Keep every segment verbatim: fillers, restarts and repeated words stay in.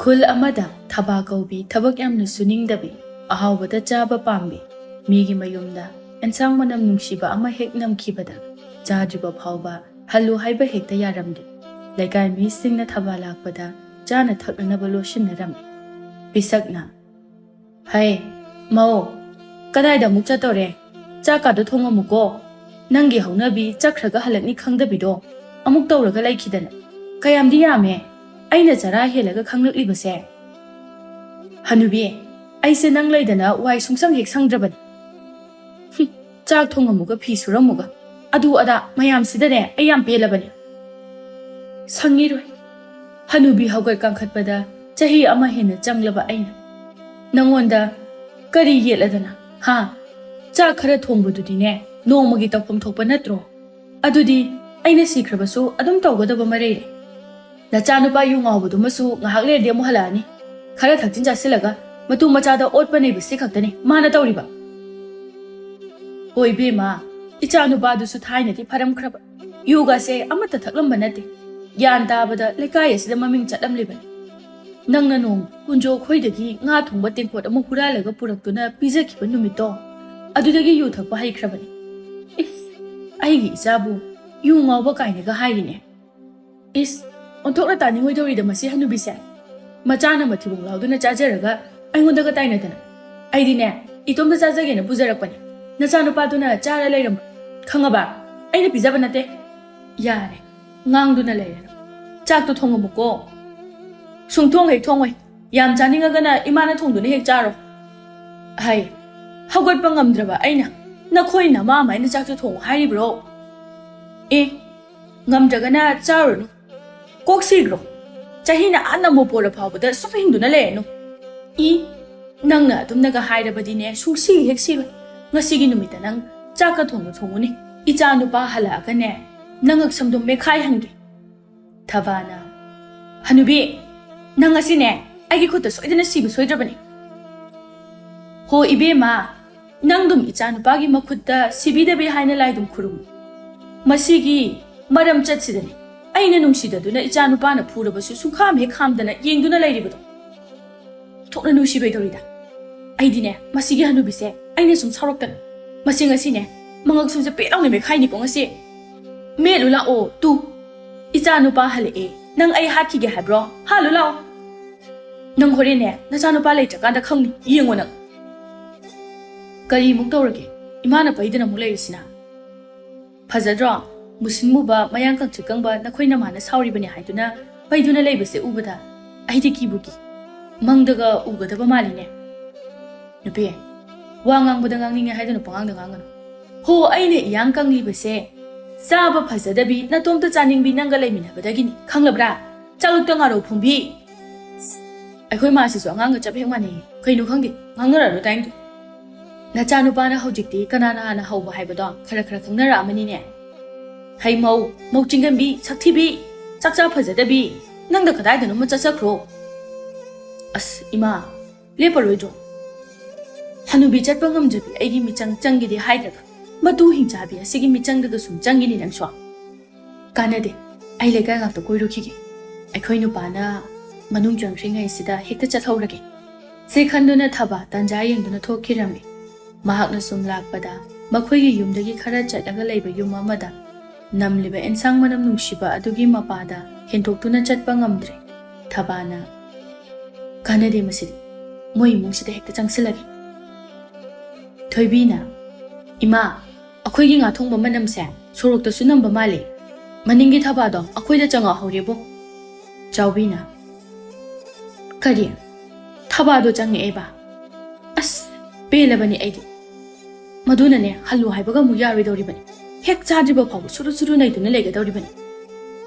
ꯈꯨꯜ ꯑꯃꯗ ꯊꯕꯥ ꯀꯧꯕꯤ ꯊꯕꯛ ꯌꯥꯝꯅ ꯁꯨꯅꯤꯡꯗꯕꯤ, ꯑꯍꯥꯎꯕꯗ ꯆꯥꯕ ꯄꯥꯝꯕꯤ, ꯃꯤꯒꯤ ꯃꯌꯨꯝꯗ ꯑꯦꯟꯁꯥꯡ ꯃꯅꯝ ꯅꯨꯡꯁꯤꯕ ꯑꯃ ꯍꯦꯛ ꯅꯝꯈꯤꯕꯗ ꯆꯥꯗ꯭ꯔꯤꯕ ꯐꯥꯎꯕ ꯍꯜꯂꯨ ꯍꯥꯏꯕ ꯍꯦꯛꯇ ꯌꯥꯔꯝꯗꯦ꯫ ꯂꯩꯀꯥꯏ ꯃꯤꯁꯤꯡꯅ ꯊꯕꯥ ꯂꯥꯛꯄꯗ ꯆꯥꯅ ꯊꯛꯅꯅꯕ ꯂꯣꯠꯁꯤꯟꯅꯔꯝꯃꯤ꯫ ꯄꯤꯁꯛꯅ, "ꯍꯩ, ꯃꯧ, ꯀꯗꯥꯏꯗ ꯑꯃꯨꯛ ꯆꯠꯇꯧꯔꯦ? ꯆꯥꯛꯀꯥꯗꯣ ꯊꯣꯡꯉꯝꯃꯨꯀꯣ꯫ ꯅꯪꯒꯤ ꯍꯧꯅꯕꯤ ꯆꯠꯈ꯭ꯔꯒ ꯍꯜꯂꯛꯅꯤ ꯈꯪꯗꯕꯤꯗꯣ ꯑꯃꯨꯛ ꯇꯧꯔꯒ ꯂꯩꯈꯤꯗꯅ꯫ ꯀꯌꯥꯝꯗꯤ ꯌꯥꯝꯃꯦ ꯑꯩꯅ ꯆꯔꯥ ꯍꯦꯜꯂꯒ ꯈꯪꯂꯛꯂꯤꯕꯁꯦ꯫ ꯍꯅꯨꯕꯤ, ꯑꯩꯁꯦ ꯅꯪ ꯂꯩꯗꯅ ꯋꯥꯏ ꯁꯨꯡꯁꯪ ꯍꯦꯛ ꯁꯪꯗ꯭ꯔꯕꯅꯤ꯫ ꯍꯨꯝ, ꯆꯥꯛ ꯊꯣꯡꯉꯝꯃꯨꯒ ꯐꯤ ꯁꯨꯔꯝꯃꯨꯒ ꯑꯗꯨ ꯑꯗꯥ ꯃꯌꯥꯝꯁꯤꯗꯅꯦ ꯑꯩ ꯌꯥꯝ ꯄꯦꯜꯂꯕꯅꯤ꯫ ꯁꯪꯉꯤꯔꯣꯏ꯫ ꯍꯅꯨꯕꯤ ꯍꯧꯒꯠ ꯀꯥꯡꯈꯠꯄꯗ ꯆꯍꯤ ꯑꯃ ꯍꯦꯟꯅ ꯆꯪꯂꯕ ꯑꯩꯅ ꯅꯪꯉꯣꯟꯗ ꯀꯔꯤ ꯌꯦꯠꯂꯗꯅ? ꯍꯥ? ꯆꯥꯛ ꯈꯔ ꯊꯣꯡꯕꯗꯨꯗꯤꯅꯦ ꯅꯣꯡꯃꯒꯤ ꯇꯧꯐꯝ ꯊꯣꯛꯄ ꯅꯠꯇ꯭ꯔꯣ? ꯑꯗꯨꯗꯤ ꯑꯩꯅ ꯁꯤꯈ꯭ꯔꯕꯁꯨ ꯑꯗꯨꯝ ꯇꯧꯒꯗꯕ ꯃꯔꯩꯔꯦ꯫ ꯅꯆꯥꯅꯨꯄꯥ ꯌꯨ ꯉꯥꯎꯕꯗꯨꯃꯁꯨ ꯉꯥꯏꯍꯥꯛ ꯂꯩꯔꯗꯤ ꯑꯃꯨꯛ ꯍꯜꯂꯛꯑꯅꯤ꯫ ꯈꯔ ꯊꯛꯆꯤꯟ ꯆꯥꯁꯤꯜꯂꯒ ꯃꯇꯨ ꯃꯆꯥꯗ ꯑꯣꯠꯄ ꯅꯩꯕ ꯁꯤ ꯈꯛꯇꯅꯤ ꯃꯥꯅ ꯇꯧꯔꯤꯕ꯫ ꯍꯣꯏ ꯏꯕꯦꯝꯃ, ꯏꯆꯥ ꯅꯨꯄꯥꯗꯨꯁꯨ ꯊꯥꯏꯅꯗꯤ ꯐꯔꯝꯈ꯭ꯔꯕ꯫ ꯌꯨꯒꯥꯁꯦ ꯑꯃꯠꯇ ꯊꯛꯂꯝꯕ ꯅꯠꯇꯦ꯫ ꯒ꯭ꯌꯥꯟ ꯇꯥꯕꯗ ꯂꯩꯀꯥꯏ ꯑꯁꯤꯗ ꯃꯃꯤꯡ ꯆꯠꯂꯝꯂꯤꯕꯅꯤ꯫ ꯅꯪꯅ ꯅꯣꯡ ꯀꯨꯟꯖꯣ ꯈꯣꯏꯗꯒꯤ ꯉꯥ ꯊꯣꯡꯕ ꯇꯦꯡꯀꯣꯠ ꯑꯃ ꯍꯨꯔꯥꯜꯂꯒ ꯄꯨꯔꯛꯇꯨꯅ ꯄꯤꯖꯈꯤꯕ ꯅꯨꯃꯤꯠꯇꯣ, ꯑꯗꯨꯗꯒꯤ ꯌꯨ ꯊꯛꯄ ꯍꯩꯈ꯭ꯔꯕꯅꯤ꯫ ꯏꯁ, ꯑꯩꯒꯤ ꯏꯆꯥꯕꯨ ꯌꯨ ꯉꯥꯎꯕ ꯀꯥꯏꯅꯒ ꯍꯥꯏꯔꯤꯅꯦ꯫ ꯏꯁ, ꯑꯣꯟꯊꯣꯛꯅ ꯇꯥꯅꯤꯡꯉꯣꯏꯗꯧꯔꯤꯗ ꯃꯁꯤ ꯍꯅꯨꯕꯤꯁꯦ꯫ ꯃꯆꯥꯅ ꯃꯊꯤꯕꯣꯡ ꯂꯥꯎꯗꯨꯅ ꯆꯥꯖꯔꯒ ꯑꯩꯉꯣꯟꯗꯒ ꯇꯥꯏꯅꯗꯅ꯫ ꯑꯩꯗꯤꯅꯦ, ꯏꯇꯣꯝꯇ ꯆꯥꯖꯒꯦꯅ ꯄꯨꯖꯔꯛꯄꯅꯦ꯫ ꯅꯆꯥꯅꯨꯄꯥꯗꯨꯅ ꯆꯥꯔ ꯂꯩꯔꯝꯕ꯫ ꯈꯪꯉꯕ? ꯑꯩꯅ ꯄꯤꯖꯕ ꯅꯠꯇꯦ꯫ ꯌꯥꯔꯦ, ꯉꯥꯡꯗꯨꯅ ꯂꯩꯔꯅꯨ꯫ ꯆꯥꯛꯇꯣ ꯊꯣꯡꯉꯝꯃꯨꯀꯣ꯫ ꯁꯨꯡꯊꯣꯡ ꯍꯦꯛ ꯊꯣꯡꯉꯣꯏ꯫ ꯌꯥꯝ ꯆꯥꯅꯤꯡꯉꯒꯅ ꯏꯃꯥꯅ ꯊꯣꯡꯗꯨꯅ ꯍꯦꯛ ꯆꯥꯔꯣ꯫ ꯍꯥꯏ, ꯍꯧꯒꯠꯄ ꯉꯝꯗ꯭ꯔꯕ ꯑꯩꯅ ꯅꯈꯣꯏ ꯅꯃꯥ ꯑꯃ ꯑꯩꯅ ꯆꯥꯛꯇꯣ ꯊꯣꯡꯉꯨ ꯍꯥꯏꯔꯤꯕ꯭ꯔꯣ? ꯑꯦ, ꯉꯝꯗ꯭ꯔꯒꯅ ꯆꯥꯔꯨꯅꯨ꯫ ꯀꯣꯛ ꯁꯤꯈ꯭ꯔꯣ꯫ ꯆꯍꯤꯅ ꯑꯥ ꯅꯝꯕꯣ ꯄꯣꯜꯂ ꯐꯥꯎꯕꯗ ꯁꯨꯝ ꯍꯤꯡꯗꯨꯅ ꯂꯩꯔꯅꯨ꯫ ꯏ, ꯅꯪꯅ ꯑꯗꯨꯝꯅꯒ ꯍꯥꯏꯔꯕꯗꯤꯅꯦ, ꯁꯨꯡꯁꯤ ꯍꯦꯛ ꯁꯤꯔꯣꯏ꯫ ꯉꯁꯤꯒꯤ ꯅꯨꯃꯤꯠꯇ ꯅꯪ ꯆꯥꯛꯀ ꯊꯣꯡꯕ ꯊꯣꯡꯉꯨꯅꯦ꯫ ꯏꯆꯥ ꯅꯨꯄꯥ ꯍꯜꯂꯛꯑꯒꯅꯦ, ꯅꯪ ꯉꯛꯁꯝꯗꯣ ꯃꯦꯠꯈꯥꯏꯍꯟꯒꯦ꯫ ꯊꯕꯥꯅ, "ꯍꯅꯨꯕꯤ, ꯅꯪ ꯉꯁꯤꯅꯦ ꯑꯩꯒꯤ ꯈꯨꯠꯇ ꯁꯣꯏꯗꯅ ꯁꯤꯕ ꯁꯣꯏꯗ꯭ꯔꯕꯅꯤ꯫ ꯍꯣ ꯏꯕꯦꯝꯃ, ꯅꯪꯗꯨꯝ ꯏꯆꯥ ꯅꯨꯄꯥꯒꯤ ꯃꯈꯨꯠꯇ ꯁꯤꯕꯤꯗꯕꯤ ꯍꯥꯏꯅ ꯂꯥꯏꯗꯨꯝ ꯈꯨꯔꯨꯝꯃꯨ꯫ ꯃꯁꯤꯒꯤ ꯃꯔꯝ ꯆꯠꯁꯤꯗꯅꯦ ꯑꯩꯅ ꯅꯨꯡꯁꯤꯗꯗꯨꯅ ꯏꯆꯥ ꯅꯨꯄꯥꯅ ꯐꯨꯔꯕꯁꯨ ꯁꯨꯡꯈꯥꯝ ꯍꯦꯛ ꯈꯥꯝꯗꯅ ꯌꯦꯡꯗꯨꯅ ꯂꯩꯔꯤꯕꯗꯣ꯫ ꯊꯣꯛꯅ ꯅꯨꯡꯁꯤꯕꯩꯗꯧꯔꯤꯗ꯫ ꯑꯩꯗꯤꯅꯦ, ꯃꯁꯤꯒꯤ ꯍꯅꯨꯕꯤꯁꯦ ꯑꯩꯅ ꯁꯨꯝ ꯁꯥꯎꯔꯛꯇꯅ ꯃꯁꯤ ꯉꯁꯤꯅꯦ, ꯃꯉꯛꯁꯨꯝꯁꯦ ꯄꯦꯠ ꯂꯥꯎꯅ ꯃꯦꯠꯈꯥꯏꯅꯤꯀꯣ ꯉꯁꯤ꯫ ꯃꯦꯠꯂꯨ ꯂꯥꯛꯑꯣ ꯇꯨ꯫ ꯏꯆꯥ ꯅꯨꯄꯥ ꯍꯜꯂꯛꯑꯦ꯫ ꯅꯪ ꯑꯩ ꯍꯥꯠꯈꯤꯒꯦ ꯍꯥꯏꯕ꯭ꯔꯣ? ꯍꯥꯠꯂꯨ ꯂꯥꯛꯑꯣ꯫ ꯅꯪ ꯍꯣꯔꯦꯟꯅꯦ, ꯅꯆꯥ ꯅꯨꯄꯥ ꯂꯩꯇ꯭ꯔꯀꯥꯟꯗ ꯈꯪꯅꯤ, ꯌꯦꯡꯉꯣ ꯅꯪ꯫ ꯀꯔꯤꯃꯨꯛ ꯇꯧꯔꯒꯦ? ꯏꯃꯥꯅ ꯄꯩꯗꯅ ꯑꯃꯨꯛ ꯂꯩꯔꯤꯁꯤꯅ꯫ ꯐꯖꯗ꯭ꯔꯣ? ꯃꯨꯁꯤꯟ ꯃꯨꯕ, ꯃꯌꯥꯡ ꯀꯪꯇ꯭ꯔꯤꯛ ꯀꯪꯕ ꯅꯈꯣꯏ ꯅꯃꯥꯅ ꯁꯥꯎꯔꯤꯕꯅꯦ ꯍꯥꯏꯗꯨꯅ ꯄꯩꯗꯨꯅ ꯂꯩꯕꯁꯦ ꯎꯕꯗ ꯑꯩꯗꯤ ꯀꯤꯕꯨ ꯀꯤ꯫ ꯃꯪꯗꯒ ꯎꯒꯗꯕ ꯃꯥꯜꯂꯤꯅꯦ꯫ ꯅꯨꯄꯤ, ꯋꯥ ꯉꯥꯡꯕꯗ ꯉꯥꯡꯅꯤꯡꯉꯦ ꯍꯥꯏꯗꯨꯅ ꯄꯉꯥꯡꯗ ꯉꯥꯡꯒꯅꯨ꯫ ꯍꯣ, ꯑꯩꯅ ꯏꯌꯥꯡ ꯀꯪꯂꯤꯕꯁꯦ ꯆꯥꯕ ꯐꯖꯗꯕꯤ, ꯅꯇꯣꯝꯇ ꯆꯥꯅꯤꯡꯕꯤ ꯅꯪꯒ ꯂꯩꯃꯤꯟꯅꯕꯗꯒꯤꯅꯤ, ꯈꯪꯂꯕ꯭ꯔꯥ? ꯆꯥꯂꯨꯛꯇ ꯉꯥꯔꯧ ꯐꯨꯝꯕꯤ꯫ ꯑꯩꯈꯣꯏ ꯃꯥꯁꯤꯁꯨ ꯑꯉꯥꯡꯒ ꯆꯞ ꯍꯦꯛ ꯃꯥꯟꯅꯩꯌꯦ꯫ ꯀꯩꯅꯣ ꯈꯪꯗꯦ, ꯉꯥꯡꯅꯔꯅꯨ ꯇꯥꯏꯅꯤꯡꯗꯦ꯫ ꯅꯆꯥꯅꯨꯄꯥꯅ ꯍꯧꯖꯤꯛꯇꯤ ꯀꯅꯥꯅ ꯍꯥꯟꯅ ꯍꯧꯕ ꯍꯥꯏꯕꯗꯣ ꯈꯔ ꯈꯔ ꯈꯪꯅꯔꯛꯑꯃꯅꯤꯅꯦ꯫ ꯍꯩꯃꯧ, ꯃꯧ ꯆꯤꯡꯒꯟꯕꯤ, ꯁꯛꯊꯤꯕꯤ, ꯆꯥꯛꯆꯥ ꯐꯖꯗꯕꯤ, ꯅꯪꯗ ꯀꯗꯥꯏꯗꯅꯣꯃ ꯆꯠꯆꯈ꯭ꯔꯣ꯫ ꯑꯁ ꯏꯃꯥ, ꯂꯦꯞꯄꯔꯣꯏꯗ꯭ꯔꯣ? ꯍꯅꯨꯕꯤ ꯆꯠꯄ ꯉꯝꯗ꯭ꯔꯕꯤ ꯑꯩꯒꯤ ꯃꯤꯆꯪ ꯆꯪꯒꯦꯗꯤ ꯍꯥꯏꯗ꯭ꯔꯒ ꯃꯇꯨ ꯍꯤꯡꯆꯥꯕꯤ ꯑꯁꯤꯒꯤ ꯃꯤꯆꯪꯗꯒ ꯁꯨꯝ ꯆꯪꯒꯤꯅꯤ ꯅꯪꯁꯨ꯫ ꯀꯥꯟꯅꯗꯦ, ꯑꯩ ꯂꯩꯀꯥꯏ ꯉꯥꯛꯇ ꯀꯣꯏꯔꯨꯈꯤꯒꯦ꯫ ꯑꯩꯈꯣꯏ ꯅꯨꯄꯥꯅ ꯃꯅꯨꯡ ꯆꯪꯈ꯭ꯔꯤꯉꯩꯁꯤꯗ ꯍꯦꯛꯇ ꯆꯠꯍꯧꯔꯒꯦ꯫ ꯁꯤ ꯈꯟꯗꯨꯅ ꯊꯕꯥ ꯇꯥꯟꯖꯥ ꯌꯦꯡꯗꯨꯅ ꯊꯣꯛꯈꯤꯔꯝꯃꯤ꯫ ꯃꯍꯥꯛꯅ ꯁꯨꯝ ꯂꯥꯛꯄꯗ ꯃꯈꯣꯏꯒꯤ ꯌꯨꯝꯗꯒꯤ ꯈꯔ ꯆꯠꯂꯒ ꯂꯩꯕ ꯌꯨꯝ ꯑꯃꯗ ꯅꯝꯂꯤꯕ ꯑꯦꯟꯁꯥꯡ ꯃꯅꯝ ꯅꯨꯡꯁꯤꯕ ꯑꯗꯨꯒꯤ ꯃꯄꯥꯗ ꯍꯦꯟꯗꯣꯛꯇꯨꯅ ꯆꯠꯄ ꯉꯝꯗ꯭ꯔꯦ꯫ ꯊꯕꯥꯅ, "ꯀꯥꯟꯅꯗꯦ ꯃꯁꯤꯗꯤ, ꯃꯣꯏ ꯏꯃꯨꯡꯁꯤꯗ ꯍꯦꯛꯇ ꯆꯪꯁꯤꯜꯂꯒꯦ"꯫ ꯊꯣꯏꯕꯤꯅ, "ꯏꯃꯥ, ꯑꯩꯈꯣꯏꯒꯤ ꯉꯥ ꯊꯣꯡꯕ ꯃꯅꯝꯁꯦ ꯁꯣꯔꯣꯛꯇꯁꯨ ꯅꯝꯕ ꯃꯥꯜꯂꯦ꯫ ꯃꯅꯤꯡꯒꯤ ꯊꯕꯥꯗꯣ ꯑꯩꯈꯣꯏꯗ ꯆꯪꯉꯛꯍꯧꯔꯦꯕꯣ"꯫ ꯆꯥꯎꯕꯤꯅ, "ꯀꯔꯤ? ꯊꯕꯥꯗꯣ ꯆꯪꯉꯛꯑꯦꯕ? ꯑꯁ, ꯄꯦꯜꯂꯕꯅꯤ ꯑꯩꯗꯤ꯫ ꯃꯗꯨꯅꯅꯦ, ꯍꯜꯂꯨ ꯍꯥꯏꯕꯒ ꯑꯃꯨꯛ ꯌꯥꯔꯣꯏꯗꯧꯔꯤꯕꯅꯤ꯫ ꯍꯦꯛ ꯆꯥꯗ꯭ꯔꯤꯕ ꯐꯥꯎꯕ ꯁꯨꯔꯨ ꯁꯨꯔꯨ ꯅꯩꯗꯨꯅ ꯂꯩꯒꯗꯧꯔꯤꯕꯅꯤ꯫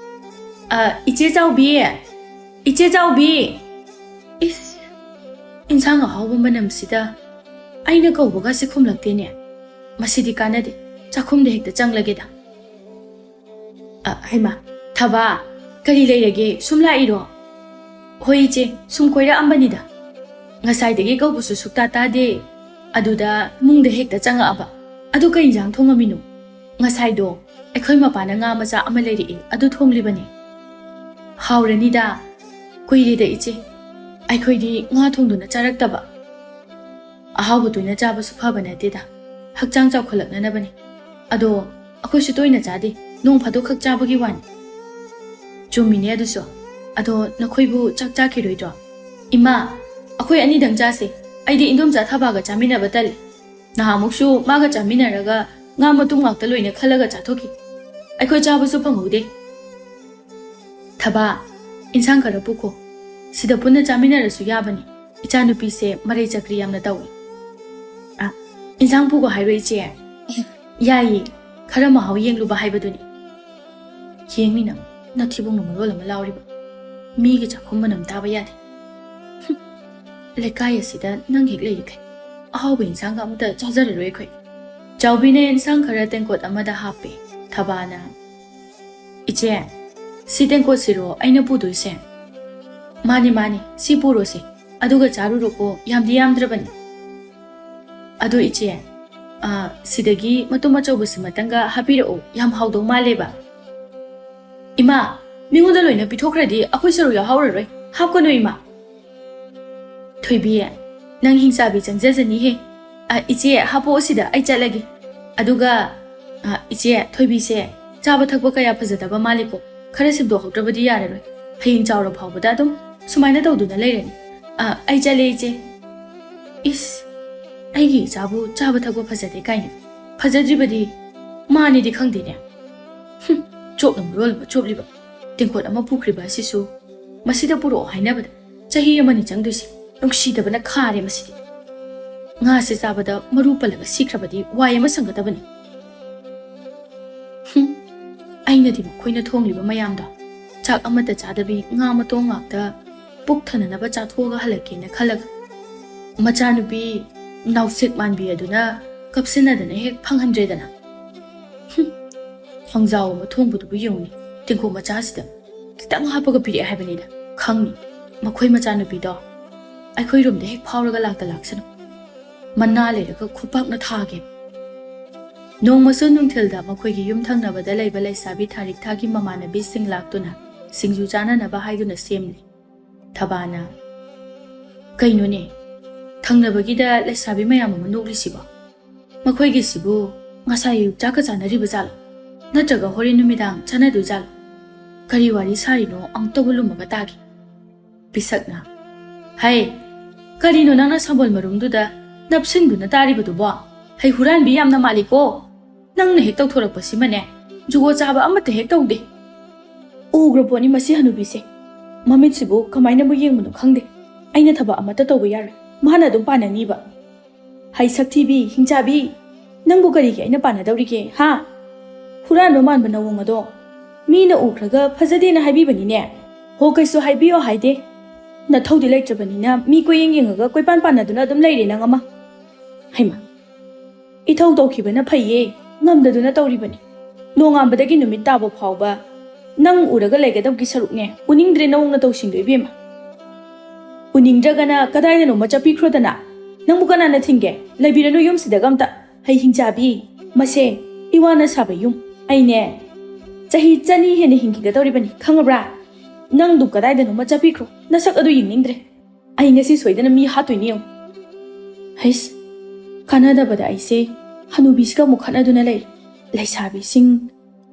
ꯑ, ꯏꯆꯦ ꯆꯥꯎꯕꯤ! ꯏꯆꯦ ꯆꯥꯎꯕꯤ!" ꯏꯁ, ꯏꯟꯁꯥꯡ ꯑꯍꯥꯎꯕ ꯃꯅꯝꯁꯤꯗ ꯑꯩꯅ ꯀꯧꯕꯒꯁꯦ ꯈꯨꯝꯂꯛꯇꯦꯅꯦ꯫ ꯃꯁꯤꯗꯤ ꯀꯥꯟꯅꯗꯦ꯫ ꯆꯥꯛꯈꯨꯝꯗ ꯍꯦꯛꯇ ꯆꯪꯂꯒꯦꯗ꯫ ꯑ, ꯍꯩꯃꯥ, ꯊꯕꯥ, ꯀꯔꯤ ꯂꯩꯔꯒꯦ? ꯁꯨꯝ ꯂꯥꯛꯏꯔꯣ? ꯍꯣꯏ ꯏꯆꯦ, ꯁꯨꯝ ꯀꯣꯏꯔꯛꯑꯝꯕꯅꯤꯗ꯫ ꯉꯁꯥꯏꯗꯒꯤ ꯀꯧꯕꯁꯨ ꯁꯨꯛꯇꯥ ꯇꯥꯗꯦ꯫ ꯑꯗꯨꯗ ꯏꯃꯨꯡꯗ ꯍꯦꯛꯇ ꯆꯪꯉꯛꯑꯕ꯫ ꯑꯗꯨ ꯀꯩ ꯏꯟꯖꯥꯡ ꯊꯣꯡꯉꯝꯃꯤꯅꯣ? ꯉꯁꯥꯏꯗꯣ ꯑꯩꯈꯣꯏ ꯃꯄꯥꯅ ꯉꯥ ꯃꯆꯥ ꯑꯃ ꯂꯩꯔꯛꯏ, ꯑꯗꯨ ꯊꯣꯡꯂꯤꯕꯅꯤ꯫ ꯍꯥꯎꯔꯅꯤꯗ꯫ ꯀꯨꯏꯔꯦꯗ ꯏꯆꯦ, ꯑꯩꯈꯣꯏꯗꯤ ꯉꯥ ꯊꯣꯡꯗꯨꯅ ꯆꯥꯔꯛꯇꯕ꯫ ꯑꯍꯥꯎꯕ ꯇꯣꯏꯅ ꯆꯥꯕꯁꯨ ꯐꯕ ꯅꯠꯇꯦꯗ, ꯍꯛꯆꯥꯡ ꯆꯥꯎꯈꯠꯂꯛꯅꯅꯕꯅꯤ꯫ ꯑꯗꯣ ꯑꯩꯈꯣꯏꯁꯨ ꯇꯣꯏꯅ ꯆꯥꯗꯦ, ꯅꯣꯡ ꯐꯥꯗꯣꯛ ꯈꯛ ꯆꯥꯕꯒꯤ ꯋꯥꯅꯤ꯫ ꯆꯨꯝꯃꯤꯅꯦ ꯑꯗꯨꯁꯨ꯫ ꯑꯗꯣ ꯅꯈꯣꯏꯕꯨ ꯆꯥꯛ ꯆꯥꯈꯤꯔꯣꯏꯗ꯭ꯔꯣ? ꯏꯃꯥ, ꯑꯩꯈꯣꯏ ꯑꯅꯤꯗꯪ ꯆꯥꯁꯦ꯫ ꯑꯩꯗꯤ ꯏꯟꯗꯣꯝꯆꯥ ꯊꯕꯥꯒ ꯆꯥꯃꯤꯟꯅꯕ ꯇꯜꯂꯤ꯫ ꯅꯍꯥꯟꯃꯨꯛꯁꯨ ꯃꯥꯒ ꯆꯥꯃꯤꯟꯅꯔꯒ ꯉꯥ ꯃꯇꯨꯝ ꯉꯥꯛꯇ ꯂꯣꯏꯅ ꯈꯜꯂꯒ ꯆꯥꯊꯣꯛꯈꯤ꯫ ꯑꯩꯈꯣꯏ ꯆꯥꯕꯁꯨ ꯐꯪꯍꯧꯗꯦ꯫ ꯊꯕꯥ, ꯏꯟꯁꯥꯡ ꯈꯔ ꯄꯨꯈꯣ꯫ ꯁꯤꯗ ꯄꯨꯟꯅ ꯆꯥꯃꯤꯟꯅꯔꯁꯨ ꯌꯥꯕꯅꯤ꯫ ꯏꯆꯥꯅꯨꯄꯤꯁꯦ ꯃꯔꯩ ꯆꯀ꯭ꯔꯤ ꯌꯥꯝꯅ ꯇꯧꯏ꯫ ꯑ, ꯏꯟꯁꯥꯡ ꯄꯨꯈꯣ ꯍꯥꯏꯔꯣ ꯏꯆꯦ? ꯌꯥꯏꯌꯦ, ꯈꯔ ꯃꯍꯥꯎ ꯌꯦꯡꯂꯨꯕ ꯍꯥꯏꯕꯗꯨꯅꯤ꯫ ꯌꯦꯡꯅꯤ ꯅꯪ, ꯅꯊꯤꯕꯣꯡꯅ ꯃꯔꯣꯜ ꯑꯃ ꯂꯥꯎꯔꯤꯕ꯫ ꯃꯤꯒꯤ ꯆꯥꯛꯈꯨꯝ ꯃꯅꯝ ꯇꯥꯕ ꯌꯥꯗꯦ꯫ ꯍꯨꯝ, ꯂꯩꯀꯥꯏ ꯑꯁꯤꯗ ꯅꯪ ꯍꯦꯛ ꯂꯩꯔꯤꯈꯩ ꯑꯍꯥꯎꯕ ꯏꯟꯁꯥꯡꯒ ꯑꯃꯇ ꯆꯥꯖꯔꯔꯣꯏ ꯑꯩꯈꯣꯏ꯫ ꯆꯥꯎꯕꯤꯅ ꯏꯟꯁꯥꯡ ꯈꯔ ꯇꯦꯡꯀꯣꯠ ꯑꯃꯗ ꯍꯥꯞꯄꯦ꯫ ꯊꯕꯥꯅ, "ꯏꯆꯦ, ꯁꯤ ꯇꯦꯡꯀꯣꯠꯁꯤꯔꯣ ꯑꯩꯅ ꯄꯨꯗꯣꯏꯁꯦ?" "ꯃꯥꯅꯤ, ꯃꯥꯅꯤ, ꯁꯤ ꯄꯨꯔꯣꯁꯦ꯫ ꯑꯗꯨꯒ ꯆꯥꯔꯨꯔꯣꯀꯣ, ꯌꯥꯝꯗꯤ ꯌꯥꯝꯗ꯭ꯔꯕꯅꯤ꯫" "ꯑꯗꯣ ꯏꯆꯦ, ꯑ, ꯁꯤꯗꯒꯤ ꯃꯇꯨꯝ ꯑꯆꯧꯕꯁꯤꯃꯇꯪꯒ ꯍꯥꯞꯄꯤꯔꯛꯑꯣ, ꯌꯥꯝ ꯍꯥꯎꯗꯧ ꯃꯥꯜꯂꯦꯕ꯫" "ꯏꯃꯥ, ꯃꯤꯉꯣꯟꯗ ꯂꯣꯏꯅ ꯄꯤꯊꯣꯛꯈ꯭ꯔꯗꯤ ꯑꯩꯈꯣꯏ ꯁꯔꯨꯛ ꯌꯥꯎꯍꯧꯔꯔꯣꯏ, ꯍꯥꯞꯀꯅꯨ ꯏꯃꯥ꯫" "ꯊꯣꯏꯕꯤ, ꯅꯪ ꯍꯤꯡꯆꯥꯕꯤ ꯆꯪꯖꯖꯅꯤꯍꯦ꯫ ꯑ, ꯏꯆꯦ, ꯍꯥꯄꯛꯑꯣ ꯁꯤꯗ, ꯑꯩ ꯆꯠꯂꯒꯦ꯫ ꯑꯗꯨꯒ, ꯑ, ꯏꯆꯦ, ꯊꯣꯏꯕꯤꯁꯦ ꯆꯥꯕ ꯊꯛꯄ ꯀꯌꯥ ꯐꯖꯗꯕ ꯃꯥꯜꯂꯤꯀꯣ꯫ ꯈꯔ ꯁꯦꯝꯗꯣꯛꯍꯧꯗ꯭ꯔꯕꯗꯤ ꯌꯥꯔꯔꯣꯏ꯫ ꯍꯌꯦꯡ ꯆꯥꯎꯔ ꯐꯥꯎꯕꯗ ꯑꯗꯨꯝ ꯁꯨꯃꯥꯏꯅ ꯇꯧꯗꯨꯅ ꯂꯩꯔꯅꯤ꯫ ꯑ, ꯑꯩ ꯆꯠꯂꯦ, ꯏꯆꯦ꯫" "ꯏꯁ, ꯑꯩꯒꯤ ꯏꯆꯥꯕꯨ ꯆꯥꯕ ꯊꯛꯄ ꯐꯖꯗꯦ ꯀꯥꯏꯅ꯫ ꯐꯖꯗ꯭ꯔꯤꯕꯗꯤ ꯃꯥꯅꯤꯗꯤ ꯈꯪꯗꯦꯅꯦ꯫ ꯍꯨꯝ, ꯆꯣꯞꯅ ꯃꯔꯣꯜ ꯑꯃ ꯆꯣꯞꯂꯤꯕ꯫ ꯇꯦꯡꯀꯣꯠ ꯑꯃ ꯄꯨꯈ꯭ꯔꯤꯕ ꯑꯁꯤꯁꯨ ꯃꯁꯤꯗ ꯄꯨꯔꯛꯑꯣ ꯍꯥꯏꯅꯕꯗ ꯆꯍꯤ ꯑꯃꯅꯤ ꯆꯪꯗꯣꯏꯁꯦ꯫ ꯅꯨꯡꯁꯤꯗꯕꯅ ꯈꯥꯔꯦ ꯃꯁꯤꯗꯤ꯫ ꯉꯥꯁꯦ ꯆꯥꯕꯗ ꯃꯔꯨ ꯄꯜꯂꯒ ꯁꯤꯈ꯭ꯔꯕꯗꯤ ꯋꯥꯏ ꯑꯃ ꯁꯪꯒꯗꯕꯅꯤ꯫" ꯍꯨꯝ, ꯑꯩꯅꯗꯤ ꯃꯈꯣꯏꯅ ꯊꯣꯡꯂꯤꯕ ꯃꯌꯥꯝꯗꯣ ꯆꯥꯛ ꯑꯃꯠꯇ ꯆꯥꯗꯕꯤ ꯉꯥ ꯃꯇꯣꯡ ꯉꯥꯛꯇ ꯄꯨꯛ ꯊꯟꯅꯅꯕ ꯆꯥꯊꯣꯛꯑꯒ ꯍꯜꯂꯛꯀꯦꯅ ꯈꯜꯂꯒ, ꯃꯆꯥꯅꯨꯄꯤ ꯅꯥꯎꯁꯦꯛ ꯃꯥꯟꯕꯤ ꯑꯗꯨꯅ ꯀꯞꯁꯤꯟꯅꯗꯅ ꯍꯦꯛ ꯐꯪꯍꯟꯗ꯭ꯔꯦꯗꯅ꯫ ꯍꯨꯝ, ꯈꯣꯡꯖꯥꯎ ꯑꯃ ꯊꯣꯡꯕꯗꯨꯕꯨ ꯌꯦꯡꯉꯨꯅꯦ, ꯇꯦꯡꯀꯣꯠ ꯃꯆꯥꯁꯤꯗ ꯈꯤꯇꯪ ꯍꯥꯞꯄꯒ ꯄꯤꯔꯛꯑꯦ ꯍꯥꯏꯕꯅꯤꯗ꯫ ꯈꯪꯅꯤ, ꯃꯈꯣꯏ ꯃꯆꯥꯅꯨꯄꯤꯗꯣ ꯑꯩꯈꯣꯏꯔꯣꯝꯗ ꯍꯦꯛ ꯐꯥꯎꯔꯒ ꯂꯥꯛꯇ ꯂꯥꯛꯁꯅꯨ꯫ ꯃꯅꯥ ꯂꯩꯔꯒ ꯈꯨꯄꯥꯛꯅ ꯊꯥꯒꯦ꯫ ꯅꯣꯡꯃꯁꯨ ꯅꯨꯡꯊꯤꯜꯗ ꯃꯈꯣꯏꯒꯤ ꯌꯨꯝ ꯊꯪꯅꯕꯗ ꯂꯩꯕ ꯂꯩꯁꯥꯕꯤ ꯊꯥꯔꯤꯛꯊꯥꯒꯤ ꯃꯃꯥꯟꯅꯕꯤꯁꯤꯡ ꯂꯥꯛꯇꯨꯅ ꯁꯤꯡꯖꯨ ꯆꯥꯅꯅꯕ ꯍꯥꯏꯗꯨꯅ ꯁꯦꯝꯂꯤ꯫ ꯊꯕꯥꯅ, "ꯀꯩꯅꯣꯅꯦ, ꯊꯪꯅꯕꯒꯤꯗ ꯂꯩꯁꯥꯕꯤ ꯃꯌꯥꯝ ꯑꯃ ꯅꯣꯛꯂꯤꯁꯤꯕꯣ? ꯃꯈꯣꯏꯒꯤꯁꯤꯕꯨ ꯉꯁꯥꯏ ꯑꯌꯨꯛ ꯆꯥꯛꯀ ꯆꯥꯅꯔꯤꯕ ꯖꯥꯠꯂꯣ? ꯅꯠꯇ꯭ꯔꯒ ꯍꯣꯔꯦꯟ ꯅꯨꯃꯤꯗꯥꯡ ꯆꯥꯅꯗꯣꯏ ꯖꯥꯠꯂꯣ? ꯀꯔꯤ ꯋꯥꯔꯤ ꯁꯥꯔꯤꯅꯣ, ꯑꯃꯨꯛꯇꯕꯨ ꯂꯨꯝꯃꯒ ꯇꯥꯒꯦ꯫" ꯄꯤꯁꯛꯅ, "ꯍꯩ, ꯀꯔꯤꯅꯣ ꯅꯪꯅ ꯁꯝꯕꯜ ꯃꯔꯨꯝꯗꯨꯗ ꯅꯞꯁꯤꯟꯗꯨꯅ ꯇꯥꯔꯤꯕꯗꯨꯕꯣ? ꯍꯩ ꯍꯨꯔꯥꯟꯕꯤ ꯌꯥꯝꯅ ꯃꯥꯜꯂꯤꯀꯣ꯫ ꯅꯪꯅ ꯍꯦꯛ ꯇꯧꯊꯣꯔꯛꯄꯁꯤꯃꯅꯦ, ꯖꯨꯒꯣꯠ ꯆꯥꯕ ꯑꯃꯠꯇ ꯍꯦꯛ ꯇꯧꯗꯦ꯫ ꯎꯈ꯭ꯔ ꯄꯣꯠꯅꯤ ꯃꯁꯤ ꯍꯅꯨꯕꯤꯁꯦ꯫ ꯃꯃꯤꯠꯁꯤꯕꯨ ꯀꯃꯥꯏꯅꯕꯨ ꯌꯦꯡꯕꯅꯣ ꯈꯪꯗꯦ꯫ ꯑꯩꯅ ꯊꯕꯛ ꯑꯃꯠꯇ ꯇꯧꯕ ꯌꯥꯔꯣꯏ꯫ ꯃꯥꯅ ꯑꯗꯨꯝ ꯄꯥꯟꯅꯅꯤꯕ꯫ ꯍꯩ ꯁꯛꯊꯤꯕꯤ, ꯍꯤꯡꯆꯥꯕꯤ, ꯅꯪꯕꯨ ꯀꯔꯤꯒꯤ ꯑꯩꯅ ꯄꯥꯟꯅꯗꯧꯔꯤꯒꯦ, ꯍꯥ? ꯍꯨꯔꯥꯟꯕ ꯃꯥꯟꯕ ꯅꯑꯣꯡ ꯑꯗꯣ꯫ ꯃꯤꯅ ꯎꯈ꯭ꯔꯒ ꯐꯖꯗꯦꯅ ꯍꯥꯏꯕꯤꯕꯅꯤꯅꯦ꯫ ꯍꯣ, ꯀꯩꯁꯨ ꯍꯥꯏꯕꯤꯌꯣ ꯍꯥꯏꯗꯦ꯫ ꯅꯊꯧꯗꯤ ꯂꯩꯇ꯭ꯔꯕꯅꯤꯅ ꯃꯤ ꯀꯣꯏꯌꯦꯡ ꯌꯦꯡꯉꯒ ꯀꯣꯏꯄꯥꯟ ꯄꯥꯟꯅꯗꯨꯅ ꯑꯗꯨꯝ ꯂꯩꯔꯦ ꯅꯪ ꯑꯃ꯫ ꯍꯩꯃꯥ, ꯏꯊꯧ ꯇꯧꯈꯤꯕꯅ ꯐꯩꯌꯦ, ꯉꯝꯗꯗꯨꯅ ꯇꯧꯔꯤꯕꯅꯤ꯫ ꯅꯣꯡꯉꯥꯟꯕꯗꯒꯤ ꯅꯨꯃꯤꯠ ꯇꯥꯕ ꯐꯥꯎꯕ ꯅꯪ ꯎꯔꯒ ꯂꯩꯒꯗꯕꯒꯤ ꯁꯔꯨꯛꯅꯦ, ꯎꯅꯤꯡꯗ꯭ꯔꯦ ꯅꯑꯣꯡ ꯅꯇꯧꯁꯤꯡꯗꯣ ꯏꯕꯦꯝꯃ꯫ ꯎꯅꯤꯡꯗ꯭ꯔꯒꯅ ꯀꯗꯥꯏꯗꯅꯣꯃ ꯆꯠꯄꯤꯈ꯭ꯔꯣꯗꯅ꯫ ꯅꯪꯕꯨ ꯀꯅꯥꯅ ꯊꯤꯡꯒꯦ? ꯂꯩꯕꯤꯔꯅꯨ ꯌꯨꯝꯁꯤꯗꯒ ꯑꯝꯇ꯫ ꯍꯩ ꯍꯤꯡꯆꯥꯕꯤ, ꯃꯁꯦ ꯏꯋꯥꯅ ꯁꯥꯕ ꯌꯨꯝ꯫ ꯑꯩꯅꯦ ꯆꯍꯤ ꯆꯅꯤ ꯍꯦꯟꯅ ꯍꯤꯡꯈꯤꯒꯗꯧꯔꯤꯕꯅꯤ, ꯈꯪꯉꯕ꯭ꯔꯥ? ꯅꯪꯗꯨ ꯀꯗꯥꯏꯗꯅꯣꯃ ꯆꯠꯄꯤꯈ꯭ꯔꯣ, ꯅꯁꯛ ꯑꯗꯨ ꯌꯦꯡꯅꯤꯡꯗ꯭ꯔꯦ꯫ ꯑꯩ ꯉꯁꯤ ꯁꯣꯏꯗꯅ ꯃꯤ ꯍꯥꯠꯇꯣꯏꯅꯤ ꯌꯦꯡꯉꯨ꯫ ꯍꯩꯁ, ꯀꯥꯟꯅꯗꯕꯗ ꯑꯩꯁꯦ ꯍꯅꯨꯕꯤꯁꯤꯒ ꯑꯃꯨꯛ ꯈꯠꯅꯗꯨꯅ ꯂꯩ꯫ ꯂꯩꯁꯥꯕꯤꯁꯤꯡ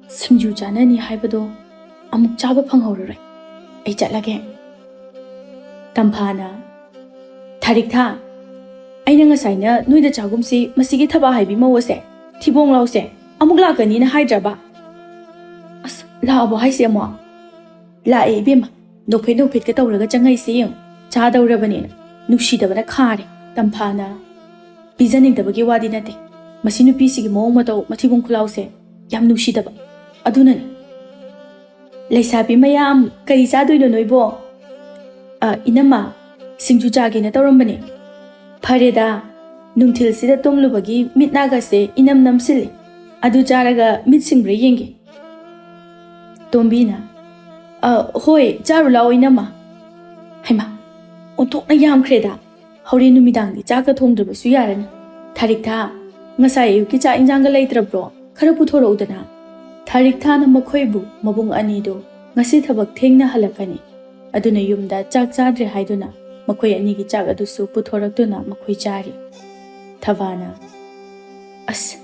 ꯁꯤꯡꯖꯨ ꯆꯥꯅꯅꯤ ꯍꯥꯏꯕꯗꯣ ꯑꯃꯨꯛ ꯆꯥꯕ ꯐꯪꯍꯧꯔꯔꯣꯏ꯫ ꯑꯩ ꯆꯠꯂꯒꯦ꯫ ꯇꯝꯐꯥꯅ, "ꯊꯥꯔꯤꯛꯊꯥ, ꯑꯩꯅ ꯉꯁꯥꯏꯅ ꯅꯣꯏꯗ ꯆꯥꯒꯨꯝꯁꯤ ꯃꯁꯤꯒꯤ ꯊꯕꯥ ꯍꯥꯏꯕꯤ ꯃꯧ ꯑꯁꯦ, ꯊꯤꯕꯣꯡ ꯂꯥꯎꯁꯦ, ꯑꯃꯨꯛ ꯂꯥꯛꯀꯅꯤꯅ ꯍꯥꯏꯗ꯭ꯔꯕ?" "ꯑꯁ, ꯂꯥꯛꯑꯕꯣ ꯍꯥꯏꯁꯦ ꯑꯃꯨꯛ?" "ꯂꯥꯛꯑꯦ ꯏꯕꯦꯝꯃ, ꯅꯣꯛꯐꯦꯠ ꯅꯣꯛꯐꯦꯠꯀ ꯇꯧꯔꯒ ꯆꯪꯉꯛꯏꯁꯦ ꯌꯦꯡꯉꯨ, ꯆꯥꯗꯧꯔꯕꯅꯦꯅ꯫ ꯅꯨꯡꯁꯤꯗꯕꯅ ꯈꯥꯔꯦ꯫" ꯇꯝꯐꯥꯅ, "ꯄꯤꯖꯅꯤꯡꯗꯕꯒꯤ ꯋꯥꯗꯤ ꯅꯠꯇꯦ, ꯃꯁꯤ ꯅꯨꯄꯤꯁꯤꯒꯤ ꯃꯑꯣꯡ ꯃꯇꯧ, ꯃꯊꯤꯕꯣꯡ ꯈꯨꯂꯥꯎꯁꯦ ꯌꯥꯝ ꯅꯨꯡꯁꯤꯗꯕ, ꯑꯗꯨꯅꯅꯤ꯫" "ꯂꯩꯁꯥꯕꯤ ꯃꯌꯥꯝ, ꯀꯔꯤ ꯆꯥꯗꯣꯏꯅꯣ ꯅꯣꯏꯕꯣ?" "ꯑ, ꯏꯅꯝꯃ, ꯁꯤꯡꯖꯨ ꯆꯥꯒꯦꯅ ꯇꯧꯔꯝꯕꯅꯦ꯫" "ꯐꯔꯦꯗ, ꯅꯨꯡꯊꯤꯜꯁꯤꯗ ꯇꯨꯝꯂꯨꯕꯒꯤ ꯃꯤꯠ ꯅꯥꯒꯁꯦ ꯏꯅꯝ ꯅꯝꯁꯤꯜꯂꯤ꯫ ꯑꯗꯨ ꯆꯥꯔꯒ ꯃꯤꯠ ꯁꯤꯡꯕ꯭ꯔꯥ ꯌꯦꯡꯒꯦ꯫" ꯇꯣꯝꯕꯤꯅ, "ꯑ, ꯍꯣꯏ, ꯆꯥꯔꯨ ꯂꯥꯛꯑꯣ ꯏꯅꯝꯃ꯫" ꯍꯩꯃꯥ, ꯑꯣꯟꯊꯣꯛꯅ ꯌꯥꯝꯈ꯭ꯔꯦꯗ꯫ ꯍꯣꯔꯦꯟ ꯅꯨꯃꯤꯗꯥꯡꯗꯤ ꯆꯥꯛꯀ ꯊꯣꯡꯗ꯭ꯔꯕꯁꯨ ꯌꯥꯔꯅꯤ꯫ ꯊꯥꯔꯤꯛꯊꯥ, "ꯉꯁꯥꯏ ꯑꯌꯨꯛꯀꯤ ꯆꯥꯛ ꯏꯟꯖꯥꯡꯒ ꯂꯩꯇ꯭ꯔꯕ꯭ꯔꯣ? ꯈꯔ ꯄꯨꯊꯣꯔꯛꯎꯗꯅ꯫" ꯊꯥꯔꯤꯛ ꯊꯥꯅ ꯃꯈꯣꯏꯕꯨ ꯃꯕꯨꯡ ꯑꯅꯤꯗꯨ ꯉꯁꯤ ꯊꯕꯛ ꯊꯦꯡꯅ ꯍꯜꯂꯛꯀꯅꯤ, ꯑꯗꯨꯅ ꯌꯨꯝꯗ ꯆꯥꯛ ꯆꯥꯗ꯭ꯔꯦ ꯍꯥꯏꯗꯨꯅ ꯃꯈꯣꯏ ꯑꯅꯤꯒꯤ ꯆꯥꯛ ꯑꯗꯨꯁꯨ ꯄꯨꯊꯣꯔꯛꯇꯨꯅ ꯃꯈꯣꯏ ꯆꯥꯔꯤ꯫ ꯊꯕꯥꯅ, "ꯑꯁ,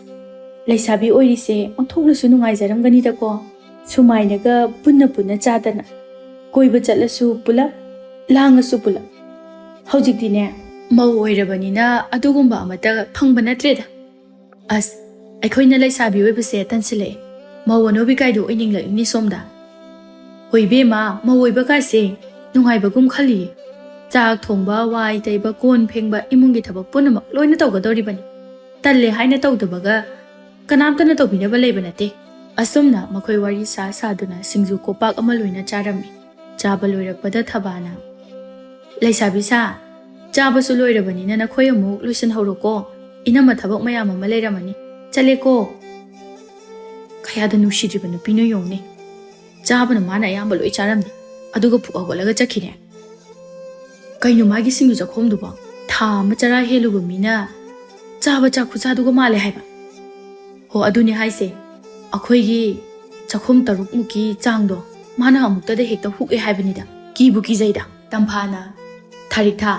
ꯂꯩꯁꯥꯕꯤ ꯑꯣꯏꯔꯤꯁꯦ ꯑꯣꯟꯊꯣꯛꯅꯁꯨ ꯅꯨꯡꯉꯥꯏꯖꯔꯝꯒꯅꯤꯗꯀꯣ꯫ ꯁꯨꯃꯥꯏꯅꯒ ꯄꯨꯟꯅ ꯄꯨꯟꯅ ꯆꯥꯗꯅ, ꯀꯣꯏꯕ ꯆꯠꯂꯁꯨ ꯄꯨꯂꯞ, ꯂꯥꯡꯉꯁꯨ ꯄꯨꯂꯞ꯫ ꯍꯧꯖꯤꯛꯇꯤꯅꯦ, ꯃꯧ ꯑꯣꯏꯔꯕꯅꯤꯅ ꯑꯗꯨꯒꯨꯝꯕ ꯑꯃꯠꯇ ꯐꯪꯕ ꯅꯠꯇ꯭ꯔꯦꯗ꯫ ꯑꯁ, ꯑꯩꯈꯣꯏꯅ ꯂꯩꯁꯥꯕꯤ ꯑꯣꯏꯕꯁꯦ ꯇꯟꯁꯤꯜꯂꯛꯑꯦ꯫ ꯃꯧ ꯑꯅꯧꯕꯤ ꯀꯥꯏꯗꯣ ꯑꯣꯏꯅꯤꯡꯂꯛꯏꯅꯦ ꯁꯣꯝꯗ꯫ ꯍꯣꯏ ꯏꯕꯦꯝꯃ, ꯃꯧ ꯑꯣꯏꯕ ꯀꯥꯏꯁꯦ ꯅꯨꯡꯉꯥꯏꯕꯒꯨꯝ ꯈꯜꯂꯤꯌꯦ꯫ ꯆꯥꯛ ꯊꯣꯡꯕ, ꯋꯥꯏ ꯇꯩꯕ, ꯀꯣꯟ ꯐꯦꯡꯕ, ꯏꯃꯨꯡꯒꯤ ꯊꯕꯛ ꯄꯨꯝꯅꯃꯛ ꯂꯣꯏꯅ ꯇꯧꯒꯗꯧꯔꯤꯕꯅꯤ꯫ ꯇꯜꯂꯦ ꯍꯥꯏꯅ ꯇꯧꯗꯕꯒ ꯀꯅꯥꯝꯇꯅ ꯇꯧꯕꯤꯅꯕ ꯂꯩꯕ ꯅꯠꯇꯦ꯫" ꯑꯁꯨꯝꯅ ꯃꯈꯣꯏ ꯋꯥꯔꯤ ꯁꯥ ꯁꯥꯗꯨꯅ ꯁꯤꯡꯖꯨ ꯀꯣꯄꯥꯛ ꯑꯃ ꯂꯣꯏꯅ ꯆꯥꯔꯝꯃꯤ꯫ ꯆꯥꯕ ꯂꯣꯏꯔꯛꯄꯗ ꯊꯕꯥꯅ, "ꯂꯩꯁꯥꯕꯤ ꯁꯥ, ꯆꯥꯕꯁꯨ ꯂꯣꯏꯔꯕꯅꯤꯅ ꯅꯈꯣꯏ ꯑꯃꯨꯛ ꯂꯣꯏꯁꯤꯟꯍꯧꯔꯣꯀꯣ꯫ ꯏꯅꯝꯃ ꯊꯕꯛ ꯃꯌꯥꯝ ꯑꯃ ꯂꯩꯔꯝꯃꯅꯤ꯫ ꯆꯠꯂꯦꯀꯣ꯫" ꯀꯌꯥꯗ ꯅꯨꯡꯁꯤꯗ꯭ꯔꯤꯕ ꯅꯨꯄꯤꯅꯣ ꯌꯦꯡꯉꯨꯅꯦ꯫ ꯆꯥꯕꯅ ꯃꯥꯅ ꯑꯌꯥꯝꯕ ꯂꯣꯏ ꯆꯥꯔꯝꯃꯤ, ꯑꯗꯨꯒ ꯐꯨꯛ ꯍꯧꯒꯠꯂꯒ ꯆꯠꯈꯤꯅꯦ꯫ ꯀꯩꯅꯣ ꯃꯥꯒꯤ ꯁꯤꯡꯖꯨ ꯆꯥꯛꯈꯣꯝꯗꯨꯕꯣ? ꯊꯥ ꯑꯃ ꯆꯔꯥ ꯍꯦꯜꯂꯨꯕ ꯃꯤꯅ ꯆꯥꯕ ꯆꯥꯛ ꯈꯨꯆꯥꯗꯨꯒ ꯃꯥꯜꯂꯦ ꯍꯥꯏꯕ꯫ ꯍꯣ, ꯑꯗꯨꯅꯦ ꯍꯥꯏꯁꯦ꯫ ꯑꯩꯈꯣꯏꯒꯤ ꯆꯥꯛꯈꯣꯝ ꯇꯔꯨꯛꯃꯨꯛꯀꯤ ꯆꯥꯡꯗꯣ ꯃꯥꯅ ꯑꯃꯨꯛꯇꯗ ꯍꯦꯛꯇ ꯍꯨꯛꯑꯦ ꯍꯥꯏꯕꯅꯤꯗ꯫ ꯀꯤꯕꯨ ꯀꯤꯖꯩꯗ꯫ ꯇꯝꯐꯥꯅ, "ꯊꯥꯔꯤꯛꯊꯥ,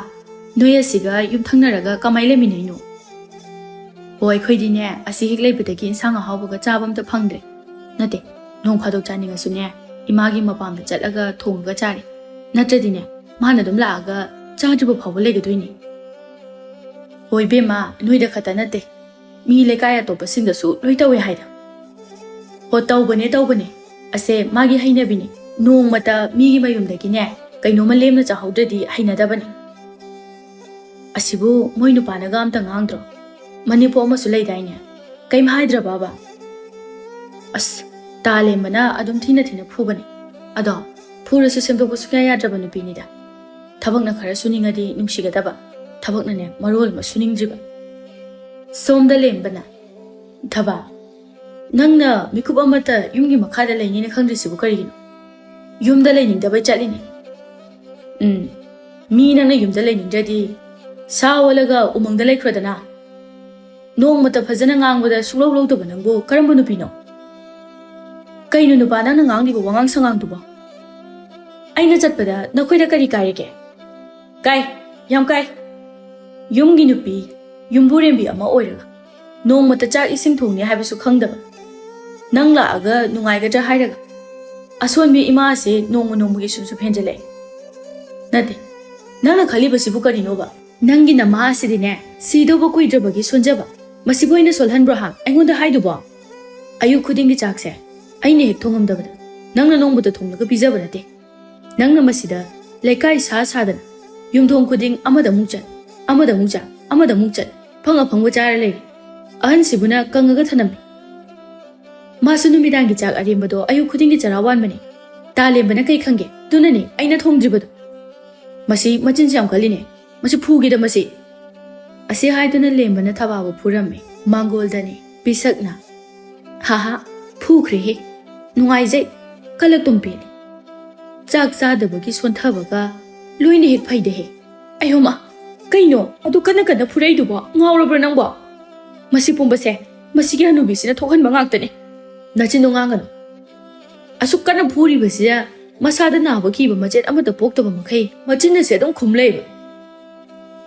ꯅꯣꯏ ꯑꯁꯤꯒ ꯌꯨꯝꯊꯪꯅꯔꯒ ꯀꯃꯥꯏ ꯂꯩꯃꯤꯟꯅꯩꯅꯣ?" "ꯍꯣ, ꯑꯩꯈꯣꯏꯗꯤꯅꯦ, ꯑꯁꯤ ꯍꯦꯛ ꯂꯩꯕꯗꯒꯤ ꯏꯟꯁꯥꯡ ꯑꯍꯥꯎꯕꯒ ꯆꯥꯕ ꯑꯝꯇ ꯐꯪꯗ꯭ꯔꯦ꯫ ꯅꯠꯇꯦ, ꯅꯣꯡ ꯐꯥꯗꯣꯛ ꯆꯥꯅꯤꯡꯉꯁꯨꯅꯦ, ꯏꯃꯥꯒꯤ ꯃꯄꯥꯝꯗ ꯆꯠꯂꯒ ꯊꯣꯡꯉꯒ ꯆꯥꯔꯦ꯫ ꯅꯠꯇ꯭ꯔꯗꯤꯅꯦ, ꯃꯥꯅ ꯑꯗꯨꯝ ꯂꯥꯛꯑꯒ ꯆꯥꯗ꯭ꯔꯤꯕ ꯐꯥꯎꯕ ꯂꯩꯒꯗꯣꯏꯅꯤ꯫" "ꯍꯣꯏ ꯏꯕꯦꯝꯃ, ꯅꯣꯏꯗ ꯈꯛꯇ ꯅꯠꯇꯦ, ꯃꯤ ꯂꯩꯀꯥꯏ ꯑꯇꯣꯞꯄꯁꯤꯡꯗꯁꯨ ꯂꯣꯏ ꯇꯧꯋꯦ ꯍꯥꯏꯗ꯫" "ꯍꯣ, ꯇꯧꯕꯅꯦ, ꯇꯧꯕꯅꯦ꯫ ꯑꯁꯦ ꯃꯥꯒꯤ ꯍꯩꯅꯕꯤꯅꯦ꯫ ꯅꯣꯡꯃꯇ ꯃꯤꯒꯤ ꯃꯌꯨꯝꯗꯒꯤꯅꯦ, ꯀꯩꯅꯣꯝꯃ ꯂꯦꯝꯅ ꯆꯥꯍꯧꯗ꯭ꯔꯗꯤ ꯍꯩꯅꯗꯕꯅꯦ꯫" "ꯑꯁꯤꯕꯨ ꯃꯣꯏ ꯅꯨꯄꯥꯅꯒ ꯑꯝꯇ ꯉꯥꯡꯗ꯭ꯔꯣ? ꯃꯅꯦꯝꯄꯣꯛ ꯑꯃꯁꯨ ꯂꯩꯗꯥꯏꯅꯦ? ꯀꯩꯝ ꯍꯥꯏꯗ꯭ꯔꯕꯕ?" "ꯑꯁ, ꯇꯥꯂꯦꯝꯕꯅ ꯑꯗꯨꯝ ꯊꯤꯅ ꯊꯤꯅ ꯐꯨꯕꯅꯦ꯫ ꯑꯗꯣ ꯐꯨꯔꯁꯨ ꯁꯦꯝꯗꯣꯛꯄ ꯁꯨꯡꯌꯥ ꯌꯥꯗ꯭ꯔꯕ ꯅꯨꯄꯤꯅꯤꯗ꯫ ꯊꯕꯛꯅ ꯈꯔ ꯁꯨꯅꯤꯡꯉꯗꯤ ꯅꯨꯡꯁꯤꯒꯗꯕ, ꯊꯕꯛꯅꯅꯦ ꯃꯔꯣꯜ ꯑꯃ ꯁꯨꯅꯤꯡꯗ꯭ꯔꯤꯕ꯫" ꯁꯣꯝꯗ ꯂꯦꯝꯕꯅ, "ꯊꯕꯥ, ꯅꯪꯅ ꯃꯤꯀꯨꯞ ꯑꯃꯠꯇ ꯌꯨꯝꯒꯤ ꯃꯈꯥꯗ ꯂꯩꯅꯤꯅ ꯈꯪꯗ꯭ꯔꯤꯁꯤꯕꯨ ꯀꯔꯤꯒꯤꯅꯣ? ꯌꯨꯝꯗ ꯂꯩꯅꯤꯡꯗꯕꯩ ꯆꯠꯂꯤꯅꯦ꯫ ꯎꯝ, ꯃꯤ ꯅꯪꯅ ꯌꯨꯝꯗ ꯂꯩꯅꯤꯡꯗ꯭ꯔꯗꯤ ꯁꯥ ꯑꯣꯜꯂꯒ ꯎꯃꯪꯗ ꯂꯩꯈ꯭ꯔꯣꯗꯅ꯫" ꯅꯣꯡꯃꯇ ꯐꯖꯅ ꯉꯥꯡꯕꯗ ꯁꯨꯡꯂꯧ ꯂꯧꯗꯕ ꯅꯪꯕꯨ ꯀꯔꯝꯕ ꯅꯨꯄꯤꯅꯣ? ꯀꯩꯅꯣ ꯅꯨꯄꯥ, ꯅꯪꯅ ꯉꯥꯡꯂꯤꯕ ꯋꯥꯉꯥꯡ ꯁꯉꯥꯡꯗꯨꯕꯣ? ꯑꯩꯅ ꯆꯠꯄꯗ ꯅꯈꯣꯏꯗ ꯀꯔꯤ ꯀꯥꯏꯔꯒꯦ? ꯀꯥꯏ, ꯌꯥꯝ ꯀꯥꯏ꯫ ꯌꯨꯝꯒꯤ ꯅꯨꯄꯤ, ꯌꯨꯝꯕꯨꯔꯦꯝꯕꯤ ꯑꯃ ꯑꯣꯏꯔꯒ ꯅꯣꯡꯃꯇ ꯆꯥꯛ ꯏꯁꯤꯡ ꯊꯣꯡꯅꯤ ꯍꯥꯏꯕꯁꯨ ꯈꯪꯗꯕ, ꯅꯪ ꯂꯥꯛꯑꯒ ꯅꯨꯡꯉꯥꯏꯒꯗ꯭ꯔꯥ ꯍꯥꯏꯔꯒ ꯑꯁꯣꯟꯕꯤ ꯏꯃꯥ ꯑꯁꯦ ꯅꯣꯡꯃ ꯅꯣꯡꯃꯒꯤ ꯁꯨꯝ ꯁꯨꯝ ꯍꯦꯟꯖꯜꯂꯛꯑꯦ꯫ ꯅꯠꯇꯦ, ꯅꯪꯅ ꯈꯜꯂꯤꯕꯁꯤꯕꯨ ꯀꯔꯤꯅꯣꯕ? ꯅꯪꯒꯤ ꯅꯃꯥ ꯑꯁꯤꯗꯤꯅꯦ, ꯁꯤꯗꯧꯕ ꯀꯨꯏꯗ꯭ꯔꯕꯒꯤ ꯁꯣꯟꯖꯕ, ꯃꯁꯤꯕꯨ ꯑꯩꯅ ꯁꯣꯜꯍꯟꯕ꯭ꯔꯣ ꯍꯥ? ꯑꯩꯉꯣꯟꯗ ꯍꯥꯏꯗꯨꯕꯣ? ꯑꯌꯨꯛ ꯈꯨꯗꯤꯡꯒꯤ ꯆꯥꯛꯁꯦ ꯑꯩꯅ ꯍꯦꯛ ꯊꯣꯡꯉꯝꯗꯕꯗ ꯅꯪꯅ ꯅꯣꯡꯃꯇ ꯊꯣꯡꯂꯒ ꯄꯤꯖꯕ ꯅꯠꯇꯦ꯫ ꯅꯪꯅ ꯃꯁꯤꯗ ꯂꯩꯀꯥꯏ ꯁꯥ ꯁꯥꯗꯅ ꯌꯨꯝꯊꯣꯡ ꯈꯨꯗꯤꯡ ꯑꯃꯗ ꯑꯃꯨꯛ ꯆꯠ, ꯑꯃꯗ ꯑꯃꯨꯛ ꯆꯥ, ꯑꯃꯗ ꯑꯃꯨꯛ ꯆꯠ, ꯑꯐꯪ ꯑꯐꯪꯕ ꯆꯥꯔ ꯂꯩꯔꯦ꯫ ꯑꯍꯟꯁꯤꯕꯨꯅ ꯀꯪꯉꯒ ꯊꯅꯝꯃꯤ꯫ ꯃꯥꯁꯨ ꯅꯨꯃꯤꯗꯥꯡꯒꯤ ꯆꯥꯛ ꯑꯔꯦꯝꯕꯗꯣ ꯑꯌꯨꯛ ꯈꯨꯗꯤꯡꯒꯤ ꯆꯔꯥ ꯋꯥꯟꯕꯅꯦ꯫ ꯇꯥ ꯂꯦꯝꯕꯅ ꯀꯩ ꯈꯪꯒꯦ? ꯑꯗꯨꯅꯅꯦ ꯑꯩꯅ ꯊꯣꯡꯗ꯭ꯔꯤꯕꯗꯣ꯫ ꯃꯁꯤ ꯃꯆꯤꯟꯁꯤ ꯌꯥꯝ ꯀꯜꯂꯤꯅꯦ꯫ ꯃꯁꯤ ꯐꯨꯒꯦꯗ ꯃꯁꯤ꯫ ꯑꯁꯤ ꯍꯥꯏꯗꯨꯅ ꯂꯦꯝꯕꯅ ꯊꯕꯥꯕꯨ ꯐꯨꯔꯝꯃꯤ꯫ ꯃꯥꯡꯒꯣꯜꯗꯅꯤ ꯄꯤꯁꯛꯅ꯫ ꯍꯥꯍꯥ, ꯐꯨꯈ꯭ꯔꯦꯍꯦ꯫ ꯅꯨꯡꯉꯥꯏꯖꯩ꯫ ꯀꯂꯛꯇꯨꯝ ꯄꯦꯜꯂꯤ꯫ ꯆꯥꯛ ꯆꯥꯗꯕꯒꯤ ꯁꯣꯟꯊꯕꯒ ꯂꯣꯏꯅ ꯍꯦꯛ ꯐꯩꯗꯦꯍꯦ꯫ ꯑꯌꯣꯃ, ꯀꯩꯅꯣ ꯑꯗꯨ ꯀꯟꯅ ꯀꯟꯅ ꯐꯨꯔꯛꯏꯗꯨꯕꯣ? ꯉꯥꯎꯔꯕ꯭ꯔꯣ ꯅꯪꯕꯣ? ꯃꯁꯤ ꯄꯨꯝꯕꯁꯦ ꯃꯁꯤꯒꯤ ꯍꯅꯨꯕꯤꯁꯤꯅ ꯊꯣꯛꯍꯟꯕ ꯉꯥꯛꯇꯅꯤ꯫ ꯅꯆꯤꯟꯗꯣ ꯉꯥꯡꯒꯅꯨ꯫ ꯑꯁꯨꯛ ꯀꯟꯅ ꯐꯨꯔꯤꯕꯁꯤꯗ ꯃꯁꯥꯗ ꯅꯥꯕ ꯀꯤꯕ ꯃꯆꯦꯠ ꯑꯃꯠꯇ ꯄꯣꯛꯇꯕ ꯃꯈꯩ ꯃꯆꯤꯟ ꯑꯁꯦ ꯑꯗꯨꯝ ꯈꯨꯝ ꯂꯩꯕ꯫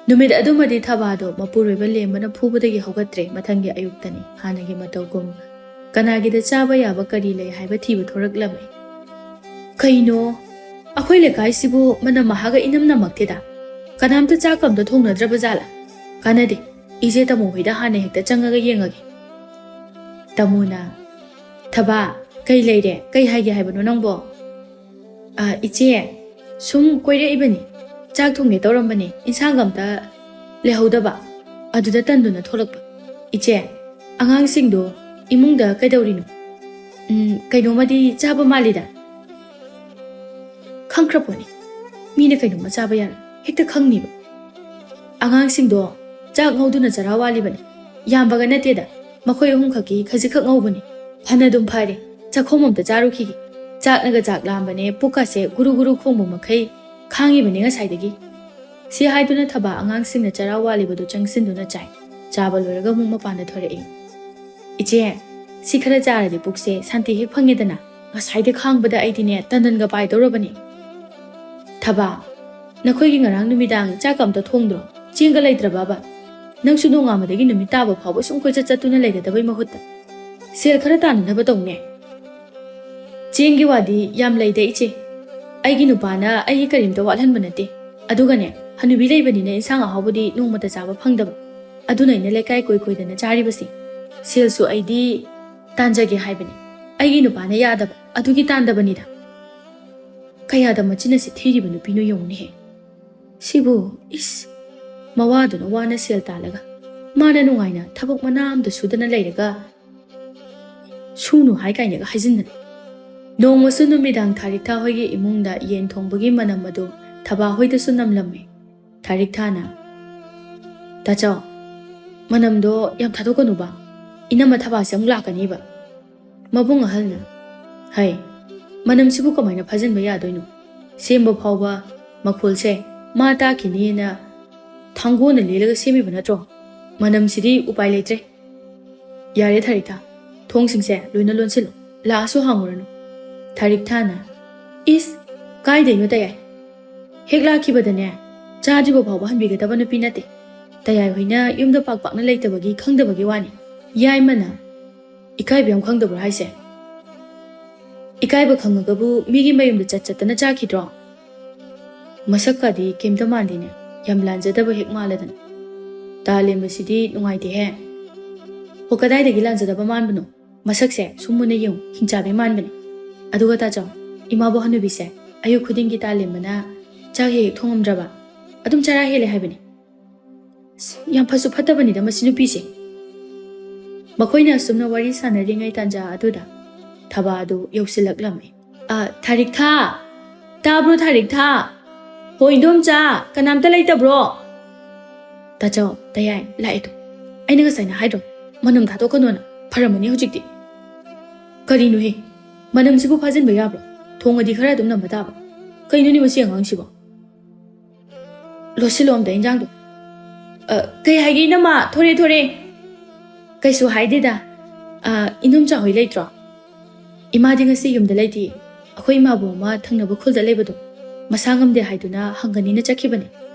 ꯅꯨꯃꯤꯠ ꯑꯗꯨꯃꯗꯤ ꯊꯕꯥꯗꯣ ꯃꯄꯨꯔꯣꯏꯕ ꯂꯦꯝꯕꯅ ꯐꯨꯕꯗꯒꯤ ꯍꯧꯒꯠꯇ꯭ꯔꯦ꯫ ꯃꯊꯪꯒꯤ ꯑꯌꯨꯛꯇꯅꯤ ꯍꯥꯟꯅꯒꯤ ꯃꯇꯧꯒꯨꯝ ꯀꯅꯥꯒꯤꯗ ꯆꯥꯕ ꯌꯥꯕ ꯀꯔꯤ ꯂꯩ ꯍꯥꯏꯕ ꯊꯤꯕ ꯊꯣꯔꯛꯂꯝꯃꯤ꯫ ꯀꯩꯅꯣ, ꯑꯩꯈꯣꯏ ꯂꯩꯀꯥꯏꯁꯤꯕꯨ ꯃꯅꯝ ꯃꯍꯥꯒ ꯏꯅꯝ ꯅꯝꯃꯛꯇꯦꯗ꯫ ꯀꯅꯥꯝꯇ ꯆꯥꯛ ꯑꯝꯇ ꯊꯣꯡꯅꯗ꯭ꯔꯕ ꯖꯥꯠꯂꯥ? ꯀꯥꯟꯅꯗꯦ, ꯏꯆꯦ ꯇꯥꯃꯣ ꯍꯣꯏꯗ ꯍꯥꯟꯅ ꯍꯦꯛꯇ ꯆꯪꯉꯒ ꯌꯦꯡꯉꯒꯦ꯫ ꯇꯥꯃꯣꯅ, "ꯊꯕꯥ, ꯀꯩ ꯂꯩꯔꯦ? ꯀꯩ ꯍꯥꯏꯒꯦ ꯍꯥꯏꯕꯅꯣ ꯅꯪꯕꯣ?" "ꯑ, ꯏꯆꯦ, ꯁꯨꯝ ꯀꯣꯏꯔꯛꯏꯕꯅꯤ꯫ ꯆꯥꯛ ꯊꯣꯡꯒꯦ ꯇꯧꯔꯝꯕꯅꯤ, ꯏꯟꯁꯥꯡꯒ ꯑꯝꯇ ꯂꯩꯍꯧꯗꯕ꯫ ꯑꯗꯨꯗ ꯇꯟꯗꯨꯅ ꯊꯣꯛꯂꯛꯄ꯫ ꯏꯆꯦ, ꯑꯉꯥꯡꯁꯤꯡꯗꯣ ꯏꯃꯨꯡꯗ ꯀꯩꯗꯧꯔꯤꯅꯣ? ꯎꯝ, ꯀꯩꯅꯣꯝꯃꯗꯤ ꯆꯥꯕ ꯃꯥꯜꯂꯤꯗ?" ꯈꯪꯈ꯭ꯔ ꯄꯣꯠꯅꯤ꯫ ꯃꯤꯅ ꯀꯩꯅꯣꯝꯃ ꯆꯥꯕ ꯌꯥꯔꯣꯏ꯫ ꯍꯦꯛꯇ ꯈꯪꯅꯤꯕ꯫ ꯑꯉꯥꯡꯁꯤꯡꯗꯣ ꯆꯥꯛ ꯉꯧꯗꯨꯅ ꯆꯔꯥ ꯋꯥꯠꯂꯤꯕꯅꯤ꯫ ꯌꯥꯝꯕꯒ ꯅꯠꯇꯦꯗ, ꯃꯈꯣꯏ ꯑꯍꯨꯝꯈꯛꯀꯤ ꯈꯖꯤꯛꯈꯛ ꯉꯧꯕꯅꯤ꯫ ꯐꯅ ꯑꯗꯨꯝ ꯐꯔꯦ, ꯆꯥꯛꯈꯣꯝ ꯑꯝꯇ ꯆꯥꯔꯨꯈꯤꯒꯦ꯫ ꯆꯥꯛꯅꯒ ꯆꯥꯛ ꯂꯥꯝꯕꯅꯦ, ꯄꯨꯛꯀꯁꯦ ꯒꯨꯔꯨ ꯒꯨꯔꯨ ꯈꯣꯡꯕ ꯃꯈꯩ ꯈꯥꯡꯉꯤꯕꯅꯤ ꯉꯁꯥꯏꯗꯒꯤ꯫ ꯁꯤ ꯍꯥꯏꯗꯨꯅ ꯊꯕꯥ ꯑꯉꯥꯡꯁꯤꯡꯅ ꯆꯔꯥ ꯋꯥꯠꯂꯤꯕꯗꯨ ꯆꯪꯁꯤꯟꯗꯨꯅ ꯆꯥꯏ꯫ ꯆꯥꯕ ꯂꯣꯏꯔꯒ ꯑꯃꯨꯛ ꯃꯄꯥꯟꯗ ꯊꯣꯔꯛꯏ꯫ "ꯏꯆꯦ, ꯁꯤ ꯈꯔ ꯆꯥꯔꯗꯤ ꯄꯨꯛꯁꯦ ꯁꯥꯟꯇꯤ ꯍꯦꯛ ꯐꯪꯉꯦꯗꯅ꯫ ꯉꯁꯥꯏꯗꯤ ꯈꯥꯡꯕꯗ ꯑꯩꯗꯤꯅꯦ ꯇꯟꯗꯟꯒ ꯄꯥꯏꯗꯧꯔꯕꯅꯤ꯫" "ꯊꯕꯥ, ꯅꯈꯣꯏꯒꯤ ꯉꯔꯥꯡ ꯅꯨꯃꯤꯗꯥꯡ ꯆꯥꯛꯀ ꯑꯝꯇ ꯊꯣꯡꯗ꯭ꯔꯣ? ꯆꯦꯡꯒ ꯂꯩꯇ꯭ꯔꯕꯕ? ꯅꯪꯁꯨ ꯅꯣꯡꯉꯥꯟꯕꯗꯒꯤ ꯅꯨꯃꯤꯠ ꯇꯥꯕ ꯐꯥꯎꯕ ꯁꯨꯝ ꯀꯣꯏꯆꯠ ꯆꯠꯇꯨꯅ ꯂꯩꯒꯗꯕꯩ ꯃꯍꯨꯠꯇ ꯁꯦꯜ ꯈꯔ ꯇꯥꯟꯅꯅꯕ ꯇꯧꯅꯦ꯫" "ꯆꯦꯡꯒꯤ ꯋꯥꯗꯤ ꯌꯥꯝ ꯂꯩꯗ ꯏꯆꯦ꯫ ꯑꯩꯒꯤ ꯅꯨꯄꯥꯅ ꯑꯩꯒꯤ ꯀꯔꯤꯝꯇ ꯋꯥꯠꯍꯟꯕ ꯅꯠꯇꯦ꯫ ꯑꯗꯨꯒꯅꯦ, ꯍꯅꯨꯕꯤ ꯂꯩꯕꯅꯤꯅ ꯏꯟꯁꯥꯡ ꯑꯍꯥꯎꯕꯗꯤ ꯅꯣꯡꯃꯇ ꯆꯥꯕ ꯐꯪꯗꯕ꯫ ꯑꯗꯨꯅ ꯑꯩꯅ ꯂꯩꯀꯥꯏ ꯀꯣꯏ ꯀꯣꯏꯗꯅ ꯆꯥꯔꯤꯕꯁꯦ꯫ ꯁꯦꯜꯁꯨ ꯑꯩꯗꯤ ꯇꯥꯟꯖꯒꯦ ꯍꯥꯏꯕꯅꯤ꯫ ꯑꯩꯒꯤ ꯅꯨꯄꯥꯅ ꯌꯥꯗꯕ, ꯑꯗꯨꯒꯤ ꯇꯥꯟꯗꯕꯅꯤꯗ꯫" ꯀꯌꯥꯗ ꯃꯆꯤꯟ ꯑꯁꯤ ꯊꯤꯔꯤꯕ ꯅꯨꯄꯤꯅꯣ ꯌꯦꯡꯉꯨꯅꯦꯍꯦ꯫ ꯁꯤꯕꯨ, ꯏꯁ, ꯃꯋꯥꯗꯨꯅ ꯋꯥꯅ ꯁꯦꯜ ꯇꯥꯜꯂꯒ, ꯃꯥꯅ ꯅꯨꯡꯉꯥꯏꯅ ꯊꯕꯛ ꯃꯅꯥ ꯑꯝꯇ ꯁꯨꯗꯅ ꯂꯩꯔꯒ, ꯁꯨꯅꯨ ꯍꯥꯏ ꯀꯥꯏꯅꯒ ꯍꯥꯏꯖꯤꯟꯗꯅ꯫ ꯅꯣꯡꯃꯁꯨ ꯅꯨꯃꯤꯗꯥꯡ ꯊꯥꯔꯤꯛꯊꯥ ꯍꯣꯏꯒꯤ ꯏꯃꯨꯡꯗ ꯌꯦꯟ ꯊꯣꯡꯕꯒꯤ ꯃꯅꯝ ꯑꯗꯨ ꯊꯕꯥ ꯍꯣꯏꯗꯁꯨ ꯅꯝꯂꯝꯃꯤ꯫ ꯊꯥꯔꯤꯛꯊꯥꯅ, "ꯇꯥꯆꯧ, ꯃꯅꯝꯗꯣ ꯌꯥꯝ ꯊꯥꯗꯣꯛꯀꯅꯨꯕ, ꯏꯅꯝꯃ ꯊꯕꯥꯁꯦ ꯑꯃꯨꯛ ꯂꯥꯛꯀꯅꯤꯕ꯫" ꯃꯕꯨꯡ ꯑꯍꯜꯅ, "ꯍꯩ, ꯃꯅꯝꯁꯤꯕꯨ ꯀꯃꯥꯏꯅ ꯐꯥꯖꯤꯟꯕ ꯌꯥꯗꯣꯏꯅꯣ? ꯁꯦꯝꯕ ꯐꯥꯎꯕ ꯃꯈꯣꯜꯁꯦ ꯃꯥ ꯇꯥꯈꯤꯅꯤꯅ ꯊꯥꯡꯒꯣꯟꯅ ꯂꯦꯜꯂꯒ ꯁꯦꯝꯃꯤꯕ ꯅꯠꯇ꯭ꯔꯣ? ꯃꯅꯝꯁꯤꯗꯤ ꯎꯄꯥꯏ ꯂꯩꯇ꯭ꯔꯦ꯫ ꯌꯥꯔꯦ ꯊꯥꯔꯤꯛꯊꯥ, ꯊꯣꯡꯁꯤꯡꯁꯦ ꯂꯣꯏꯅ ꯂꯣꯟꯁꯤꯜꯂꯨ, ꯂꯥꯛꯑꯁꯨ ꯍꯥꯡꯉꯨꯔꯅꯨ꯫" ꯊꯥꯔꯤꯛꯊꯥꯅ, "ꯏꯁ, ꯀꯥꯏꯗꯩꯅꯣ ꯇꯌꯥꯏ? ꯍꯦꯛ ꯂꯥꯛꯈꯤꯕꯗꯅꯦ, ꯆꯥꯗ꯭ꯔꯤꯕ ꯐꯥꯎꯕ ꯍꯟꯕꯤꯒꯗꯕ ꯅꯨꯄꯤ ꯅꯠꯇꯦ꯫ ꯇꯌꯥꯏ ꯍꯣꯏꯅ ꯌꯨꯝꯗ ꯄꯥꯛ ꯄꯥꯛꯅ ꯂꯩꯇꯕꯒꯤ ꯈꯪꯗꯕꯒꯤ ꯋꯥꯅꯤ꯫" ꯌꯥꯏꯃꯅ, "ꯏꯀꯥꯏꯕ ꯌꯥꯝ ꯈꯪꯗꯕ꯭ꯔꯣ ꯍꯥꯏꯁꯦ? ꯏꯀꯥꯏꯕ ꯈꯪꯉꯒꯕꯨ ꯃꯤꯒꯤ ꯃꯌꯨꯝꯗ ꯆꯠ ꯆꯠꯇꯅ ꯆꯥꯈꯤꯗ꯭ꯔꯣ? ꯃꯁꯛꯀꯗꯤ ꯀꯩꯝꯇ ꯃꯥꯟꯗꯦꯅꯦ, ꯌꯥꯝ ꯂꯥꯟꯖꯗꯕ ꯍꯦꯛ ꯃꯥꯜꯂꯗꯅ꯫ ꯇꯥ ꯂꯦꯝꯕꯁꯤꯗꯤ ꯅꯨꯡꯉꯥꯏꯇꯦꯍꯦ꯫ ꯍꯣ, ꯀꯗꯥꯏꯗꯒꯤ ꯂꯥꯟꯖꯗꯕ ꯃꯥꯟꯕꯅꯣ? ꯃꯁꯛꯁꯦ ꯁꯨꯝ ꯃꯨꯟꯅ ꯌꯦꯡꯉꯨ, ꯍꯤꯡꯆꯥꯕꯤ ꯃꯥꯟꯕꯅꯦ꯫ ꯑꯗꯨꯒ ꯇꯥꯆꯧ, ꯏꯃꯥꯕꯣꯛ ꯍꯅꯨꯕꯤꯁꯦ ꯑꯌꯨꯛ ꯈꯨꯗꯤꯡꯒꯤ ꯇꯥ ꯂꯦꯝꯕꯅ ꯆꯥꯛ ꯍꯦꯛ ꯍꯦꯛ ꯊꯣꯡꯉꯝꯗ꯭ꯔꯕ ꯑꯗꯨꯝ ꯆꯔꯥ ꯍꯦꯜꯂꯦ ꯍꯥꯏꯕꯅꯦ꯫ ꯑꯁ, ꯌꯥꯝ ꯐꯁꯨ ꯐꯠꯇꯕꯅꯤꯗ ꯃꯁꯤ ꯅꯨꯄꯤꯁꯦ꯫" ꯃꯈꯣꯏꯅ ꯑꯁꯨꯝꯅ ꯋꯥꯔꯤ ꯁꯥꯟꯅꯔꯤꯉꯩ ꯇꯥꯟꯖꯥ ꯑꯗꯨꯗ ꯊꯕꯥ ꯑꯗꯨ ꯌꯧꯁꯤꯜꯂꯛꯂꯝꯃꯤ꯫ "ꯑ, ꯊꯥꯔꯤꯛꯊꯥ! ꯇꯥꯕ꯭ꯔꯣ, ꯊꯥꯔꯤꯛꯊꯥ? ꯍꯣ, ꯏꯟꯗꯣꯝꯆꯥ, ꯀꯅꯥꯝꯇ ꯂꯩꯇꯕ꯭ꯔꯣ?" "ꯇꯥꯆꯧ, ꯇꯌꯥꯏ, ꯂꯥꯛꯑꯦ ꯇꯨ꯫ ꯑꯩꯅ ꯉꯁꯥꯏꯅ ꯍꯥꯏꯗ꯭ꯔꯣ, ꯃꯅꯝ ꯊꯥꯗꯣꯛꯀꯅꯣꯅ? ꯐꯔꯝꯃꯅꯤ ꯍꯧꯖꯤꯛꯇꯤ꯫" "ꯀꯔꯤꯅꯣꯍꯦ? ꯃꯅꯝꯁꯤꯕꯨ ꯐꯥꯖꯤꯟꯕ ꯌꯥꯕ꯭ꯔꯣ? ꯊꯣꯡꯉꯗꯤ ꯈꯔ ꯑꯗꯨꯝ ꯅꯝꯕ ꯇꯥꯕ꯫ ꯀꯩꯅꯣꯅꯦ ꯃꯁꯤ ꯑꯉꯥꯡꯁꯤꯕꯣ? ꯂꯣꯠꯁꯤꯜꯂꯣ ꯑꯝꯇ ꯏꯟꯖꯥꯡꯗꯣ꯫" ꯑ, ꯀꯩ ꯍꯥꯏꯒꯦ, ꯏꯅꯝꯃ? ꯊꯣꯔꯦ, ꯊꯣꯔꯦ꯫ ꯀꯩꯁꯨ ꯍꯥꯏꯗꯦꯗ꯫ ꯑ, ꯏꯅꯨꯝꯆꯥ ꯍꯣꯏ ꯂꯩꯇ꯭ꯔꯣ? ꯏꯃꯥꯗꯤ ꯉꯁꯤ ꯌꯨꯝꯗ ꯂꯩꯇꯦ꯫ ꯑꯩꯈꯣꯏ ꯏꯃꯥꯕꯣꯛ ꯑꯃ ꯊꯪꯅꯕ ꯈꯨꯜꯗ ꯂꯩꯕꯗꯣ ꯃꯁꯥ ꯉꯝꯗꯦ ꯍꯥꯏꯗꯨꯅ ꯍꯪꯒꯅꯤꯅ ꯆꯠꯈꯤꯕꯅꯦ꯫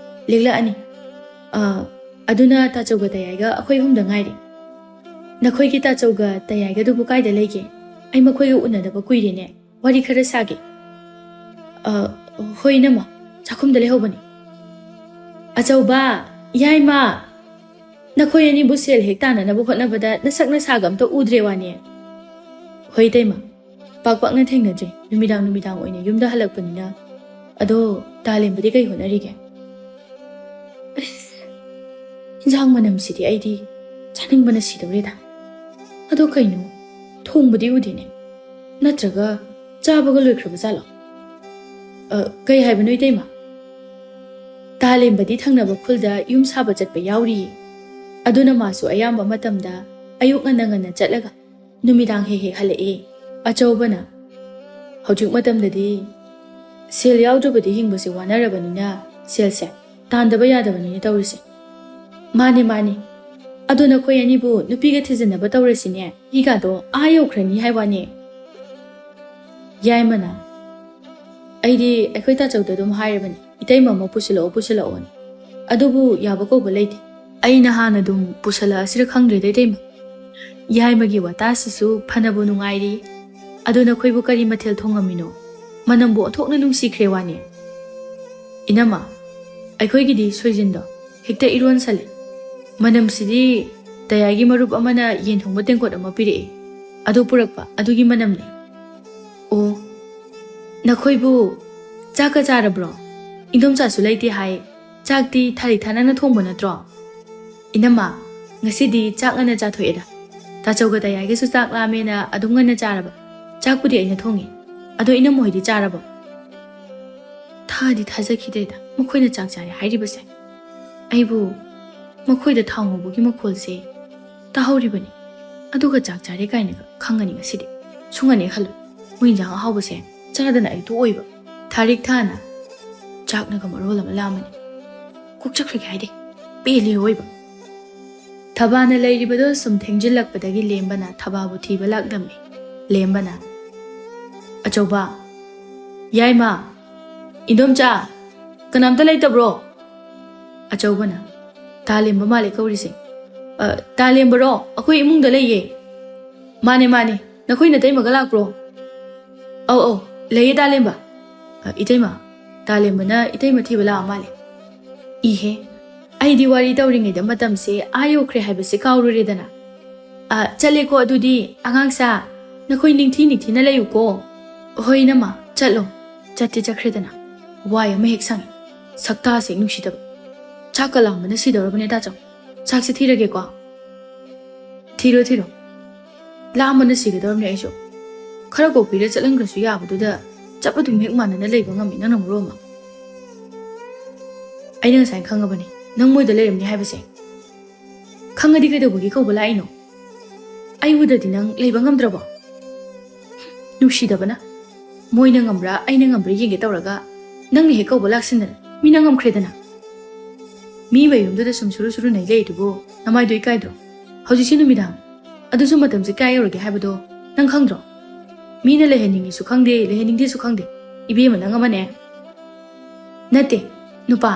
ꯂꯦꯛꯂꯛꯑꯅꯤ꯫ ꯑ, ꯑꯗꯨꯅ ꯇꯥꯆꯧꯒ ꯇꯌꯥꯏꯒ ꯑꯩꯈꯣꯏ ꯑꯍꯨꯝꯗ ꯉꯥꯏꯔꯦ꯫ ꯅꯈꯣꯏꯒꯤ ꯇꯥꯆꯧꯒ ꯇꯌꯥꯏꯒꯗꯨꯕꯨ ꯀꯥꯏꯗ ꯂꯩꯒꯦ? ꯑꯩ ꯃꯈꯣꯏꯒ ꯎꯅꯗꯕ ꯀꯨꯏꯔꯦꯅꯦ꯫ ꯋꯥꯔꯤ ꯈꯔ ꯁꯥꯒꯦ꯫ ꯑ, ꯍꯣꯏ, ꯏꯅꯝꯃ, ꯆꯥꯛꯈꯨꯝꯗ ꯂꯩꯍꯧꯕꯅꯤ꯫ ꯑꯆꯧꯕ, ꯌꯥꯏꯃ, ꯅꯈꯣꯏ ꯑꯅꯤꯕꯨ ꯁꯦꯜ ꯍꯦꯛ ꯇꯥꯟꯅꯅꯕ ꯍꯣꯠꯅꯕꯗ ꯅꯁꯛ ꯅꯁꯥꯒ ꯑꯝꯇ ꯎꯗ꯭ꯔꯦ ꯋꯥꯅꯦ꯫ ꯍꯣꯏ, ꯏꯇꯩꯃ, ꯄꯥꯛ ꯄꯥꯛꯅ ꯊꯦꯡꯅꯗ꯭ꯔꯦ꯫ ꯅꯨꯃꯤꯗꯥꯡ ꯅꯨꯃꯤꯗꯥꯡ ꯑꯣꯏꯅ ꯌꯨꯝꯗ ꯍꯜꯂꯛꯄꯅꯤꯅ꯫ ꯑꯗꯣ, ꯇꯥꯂꯦꯝꯕꯗꯤ ꯀꯩ ꯍꯣꯠꯅꯔꯤꯒꯦ? ꯑꯁ, ꯏꯟꯖꯥꯡ ꯃꯅꯝꯁꯤꯗꯤ ꯑꯩꯗꯤ ꯆꯥꯅꯤꯡꯕꯅ ꯁꯤꯗꯧꯔꯦꯗ꯫ ꯑꯗꯣ ꯀꯩꯅꯣ, ꯊꯣꯡꯕꯗꯤ ꯎꯗꯦꯅꯦ? ꯅꯠꯇ꯭ꯔꯒ ꯆꯥꯕꯒ ꯂꯣꯏꯈ꯭ꯔꯕ ꯖꯥꯠꯂꯣ? ꯑ, ꯀꯩ ꯍꯥꯏꯕꯅꯣ, ꯏꯇꯩꯃ? ꯇꯥꯂꯦꯝꯕꯗꯤ ꯊꯪꯅꯕ ꯈꯨꯜꯗ ꯌꯨꯝ ꯁꯥꯕ ꯆꯠꯄ ꯌꯥꯎꯔꯤꯌꯦ꯫ ꯑꯗꯨꯅ ꯃꯥꯁꯨ ꯑꯌꯥꯝꯕ ꯃꯇꯝꯗ ꯑꯌꯨꯛ ꯉꯟꯅ ꯉꯟꯅ ꯆꯠꯂꯒ ꯅꯨꯃꯤꯗꯥꯡ ꯍꯦꯛ ꯍꯦꯛ ꯍꯜꯂꯛꯑꯦ꯫ ꯑꯆꯧꯕꯅ, "ꯍꯧꯖꯤꯛ ꯃꯇꯝꯗꯗꯤ ꯁꯦꯜ ꯌꯥꯎꯗ꯭ꯔꯕꯗꯤ ꯍꯤꯡꯕꯁꯦ ꯋꯥꯅꯔꯕꯅꯤꯅ ꯁꯦꯜꯁꯦ ꯇꯥꯟꯗꯕ ꯌꯥꯗꯕꯅꯤꯅꯦ ꯇꯧꯔꯤꯁꯦ꯫" "ꯃꯥꯅꯦ, ꯃꯥꯅꯦ꯫ ꯑꯗꯣ ꯅꯈꯣꯏ ꯑꯅꯤꯕꯨ ꯅꯨꯄꯤꯒ ꯊꯤꯖꯤꯟꯅꯕ ꯇꯧꯔꯁꯤꯅꯦ꯫ ꯃꯤꯒꯥꯗꯣ ꯑꯥ ꯌꯧꯈ꯭ꯔꯅꯤ ꯍꯥꯏ ꯋꯥꯅꯦ꯫" ꯌꯥꯏꯃꯅ, "ꯑꯩꯗꯤ ꯑꯩꯈꯣꯏ ꯇꯥꯆꯧꯗ ꯑꯗꯨꯝ ꯍꯥꯏꯔꯕꯅꯤ, ꯏꯇꯩꯃ ꯑꯃ ꯄꯨꯁꯤꯜꯂꯛꯑꯣ, ꯄꯨꯁꯤꯜꯂꯛꯑꯣꯅ꯫ ꯑꯗꯨꯕꯨ ꯌꯥꯕ ꯀꯧꯕ ꯂꯩꯇꯦ꯫ ꯑꯩꯅ ꯍꯥꯟꯅ ꯑꯗꯨꯝ ꯄꯨꯁꯜꯂꯛꯑꯁꯤꯔ ꯈꯪꯗ꯭ꯔꯦꯗ, ꯏꯇꯩꯃ꯫" ꯌꯥꯏꯃꯒꯤ ꯋꯥꯇꯥꯁꯤꯁꯨ ꯐꯅꯕꯨ ꯅꯨꯡꯉꯥꯏꯔꯤ꯫ "ꯑꯗꯣ ꯅꯈꯣꯏꯕꯨ ꯀꯔꯤ ꯃꯊꯦꯜ ꯊꯣꯡꯉꯝꯃꯤꯅꯣ? ꯃꯅꯝꯕꯨ ꯑꯣꯟꯊꯣꯛꯅ ꯅꯨꯡꯁꯤꯈ꯭ꯔꯦ ꯋꯥꯅꯦ꯫" "ꯏꯅꯝꯃ, ꯑꯩꯈꯣꯏꯒꯤꯗꯤ ꯁꯣꯏꯖꯤꯟꯗꯣ ꯍꯦꯛꯇ ꯏꯔꯣꯟꯁꯜꯂꯦ꯫ ꯃꯅꯝꯁꯤꯗꯤ ꯇꯌꯥꯏꯒꯤ ꯃꯔꯨꯞ ꯑꯃꯅ ꯌꯦꯟ ꯊꯣꯡꯕ ꯇꯦꯡꯀꯣꯠ ꯑꯃ ꯄꯤꯔꯛꯑꯦ, ꯑꯗꯨ ꯄꯨꯔꯛꯄ ꯑꯗꯨꯒꯤ ꯃꯅꯝꯅꯦ꯫" "ꯑꯣ, ꯅꯈꯣꯏꯕꯨ ꯆꯥꯛꯀ ꯆꯥꯔꯕ꯭ꯔꯣ? ꯏꯟꯗꯣꯝꯆꯥꯁꯨ ꯂꯩꯇꯦ ꯍꯥꯏ꯫ ꯆꯥꯛꯇꯤ ꯊꯥꯔꯤꯛ ꯊꯥꯅꯅ ꯊꯣꯡꯕ ꯅꯠꯇ꯭ꯔꯣ?" "ꯏꯅꯝꯃ, ꯉꯁꯤꯗꯤ ꯆꯥꯛ ꯉꯟꯅ ꯆꯥꯊꯣꯛꯑꯦꯗ꯫ ꯇꯥꯆꯧꯒ ꯇꯌꯥꯏꯒꯁꯨ ꯆꯥꯛ ꯂꯥꯝꯃꯦꯅ ꯑꯗꯨꯝ ꯉꯟꯅ ꯆꯥꯔꯕ꯫ ꯆꯥꯛꯄꯨꯗꯤ ꯑꯩꯅ ꯊꯣꯡꯉꯤ꯫ ꯑꯗꯣ ꯏꯅꯝꯃ ꯍꯣꯏꯗꯤ ꯆꯥꯔꯕꯣ?" ꯊꯥꯗꯤ ꯊꯥꯖꯈꯤꯗ꯭ꯔꯦꯗ ꯃꯈꯣꯏꯅ ꯆꯥꯛ ꯆꯥꯔꯦ ꯍꯥꯏꯔꯤꯕꯁꯦ꯫ ꯑꯩꯕꯨ ꯃꯈꯣꯏꯗ ꯊꯥꯎ ꯉꯧꯕꯒꯤ ꯃꯈꯣꯜꯁꯦ ꯇꯥꯍꯧꯔꯤꯕꯅꯤ꯫ ꯑꯗꯨꯒ ꯆꯥꯛ ꯆꯥꯔꯦ ꯀꯥꯏꯅꯒ ꯈꯪꯒꯅꯤ ꯉꯁꯤꯗꯤ꯫ ꯁꯨꯡꯉꯅꯤ ꯈꯜꯂꯨ꯫ ꯃꯣꯏ ꯏꯟꯖꯥꯡ ꯑꯍꯥꯎꯕꯁꯦ ꯆꯥꯗꯅ ꯑꯩ ꯇꯣꯛꯑꯣꯏꯕ꯫ ꯊꯥꯔꯤꯛ ꯊꯥꯅ ꯆꯥꯛꯅꯒ ꯃꯔꯣꯜ ꯑꯃ ꯂꯥꯝꯃꯅꯤ꯫ ꯀꯣꯛ ꯆꯠꯈ꯭ꯔꯒꯦ ꯍꯥꯏꯗꯦ꯫ ꯄꯦꯜꯂꯤ ꯑꯣꯏꯕ꯫ ꯊꯕꯥꯅ ꯂꯩꯔꯤꯕꯗꯣ ꯁꯨꯝ ꯊꯦꯡꯖꯤꯜꯂꯛꯄꯗꯒꯤ ꯂꯦꯝꯕꯅ ꯊꯕꯥꯕꯨ ꯊꯤꯕ ꯂꯥꯛꯂꯝꯃꯤ꯫ ꯂꯦꯝꯕꯅ, "ꯑꯆꯧꯕ, ꯌꯥꯏꯃ, ꯏꯟꯗꯣꯝꯆꯥ, ꯀꯅꯥꯝꯇ ꯂꯩꯇꯕ꯭ꯔꯣ?" ꯑꯆꯧꯕꯅ, "ꯇꯥꯂꯦꯝꯕ ꯃꯥꯜꯂꯦ ꯀꯧꯔꯤꯁꯦ꯫ ꯑ, ꯇꯥꯂꯦꯝꯕꯔꯣ? ꯑꯩꯈꯣꯏ ꯏꯃꯨꯡꯗ ꯂꯩꯌꯦ꯫" "ꯃꯥꯅꯦ, ꯃꯥꯅꯦ, ꯅꯈꯣꯏ ꯅꯇꯩꯃꯒ ꯂꯥꯛꯄ꯭ꯔꯣ?" "ꯑꯧ, ꯑꯧ, ꯂꯩꯌꯦ ꯇꯥꯂꯦꯝꯕ꯫" "ꯑ, ꯏꯇꯩꯃ, ꯇꯥꯂꯦꯝꯕꯅ ꯏꯇꯩꯃ ꯊꯤꯕ ꯂꯥꯛꯑ ꯃꯥꯜꯂꯦ꯫" "ꯏꯍꯦ, ꯑꯩꯗꯤ ꯋꯥꯔꯤ ꯇꯧꯔꯤꯉꯩꯗ ꯃꯇꯝꯁꯦ ꯑꯥ ꯌꯧꯈ꯭ꯔꯦ ꯍꯥꯏꯕꯁꯦ ꯀꯥꯎꯔꯨꯔꯦꯗꯅ꯫ ꯑ, ꯆꯠꯂꯦꯀꯣ ꯑꯗꯨꯗꯤ, ꯑꯉꯥꯡꯁꯥ, ꯅꯈꯣꯏ ꯅꯤꯡꯊꯤ ꯅꯤꯡꯊꯤꯅ ꯂꯩꯌꯨꯀꯣ꯫" "ꯍꯣꯏ ꯏꯅꯝꯃ, ꯆꯠꯂꯣ꯫ ꯆꯠꯇꯤ ꯆꯠꯈ꯭ꯔꯦꯗꯅ꯫ ꯋꯥꯏ ꯑꯃ ꯍꯦꯛ ꯁꯪꯉꯤ꯫ ꯁꯛꯇꯥꯁꯦ ꯍꯦꯛ ꯅꯨꯡꯁꯤꯗꯕ꯫ ꯆꯥꯛꯀ ꯂꯥꯝꯕꯅ ꯁꯤꯗꯧꯔꯕꯅꯦ ꯇꯥꯆꯧ꯫ ꯆꯥꯛꯁꯦ ꯊꯤꯔꯒꯦꯀꯣ꯫" "ꯊꯤꯔꯣ, ꯊꯤꯔꯣ꯫ ꯂꯥꯝꯕꯅ ꯁꯤꯒꯗꯧꯔꯕꯅꯦ ꯑꯩꯁꯨ꯫ ꯈꯔ ꯀꯣꯛꯄꯤꯔ ꯆꯠꯍꯟꯈ꯭ꯔꯁꯨ ꯌꯥꯕꯗꯨꯗ ꯆꯞ ꯑꯗꯨꯝ ꯍꯦꯛ ꯃꯥꯟꯅꯅ ꯂꯩꯕ ꯉꯝꯃꯤ ꯅꯪꯅ ꯃꯔꯣꯜ ꯑꯃ꯫" "ꯑꯩꯅ ꯉꯁꯥꯏ ꯈꯪꯉꯕꯅꯤ ꯅꯪ ꯃꯣꯏꯗ ꯂꯩꯔꯝꯅꯤ ꯍꯥꯏꯕꯁꯦ꯫ ꯈꯪꯉꯗꯤ ꯀꯩꯗꯧꯕꯒꯤ ꯀꯧꯕ ꯂꯥꯛꯏꯅꯣ? ꯑꯩ ꯎꯗ꯭ꯔꯗꯤ ꯅꯪ ꯂꯩꯕ ꯉꯝꯗ꯭ꯔꯕꯣ?" "ꯅꯨꯡꯁꯤꯗꯕꯅ꯫ ꯃꯣꯏꯅ ꯉꯝꯕ꯭ꯔꯥ ꯑꯩꯅ ꯉꯝꯕ꯭ꯔꯥ ꯌꯦꯡꯒꯦ ꯇꯧꯔꯒ ꯅꯪꯅ ꯍꯦꯛ ꯀꯧꯕ ꯂꯥꯛꯁꯤꯟꯗꯅ ꯃꯤꯅ ꯉꯝꯈ꯭ꯔꯦꯗꯅ꯫ ꯃꯤ ꯃꯌꯨꯝꯗꯨꯗ ꯁꯨꯝ ꯁꯨꯔꯨ ꯁꯨꯔꯨ ꯅꯩ ꯂꯩꯔꯤꯗꯨꯕꯨ ꯅꯃꯥꯏꯗꯣ ꯏꯀꯥꯏꯗ꯭ꯔꯣ? ꯍꯧꯖꯤꯛꯁꯤ ꯅꯨꯃꯤꯗꯥꯡ꯫ ꯑꯗꯨꯁꯨ ꯃꯇꯝꯁꯦ ꯀꯌꯥ ꯌꯧꯔꯒꯦ ꯍꯥꯏꯕꯗꯣ ꯅꯪ ꯈꯪꯗ꯭ꯔꯣ? ꯃꯤꯅ ꯂꯩꯍꯟꯅꯤꯡꯉꯤꯁꯨ ꯈꯪꯗꯦ, ꯂꯩꯍꯟꯅꯤꯡꯗꯦꯁꯨ ꯈꯪꯗꯦ꯫ ꯏꯕꯦꯝꯃ ꯅꯪ ꯑꯃꯅꯦ꯫" "ꯅꯠꯇꯦ, ꯅꯨꯄꯥ,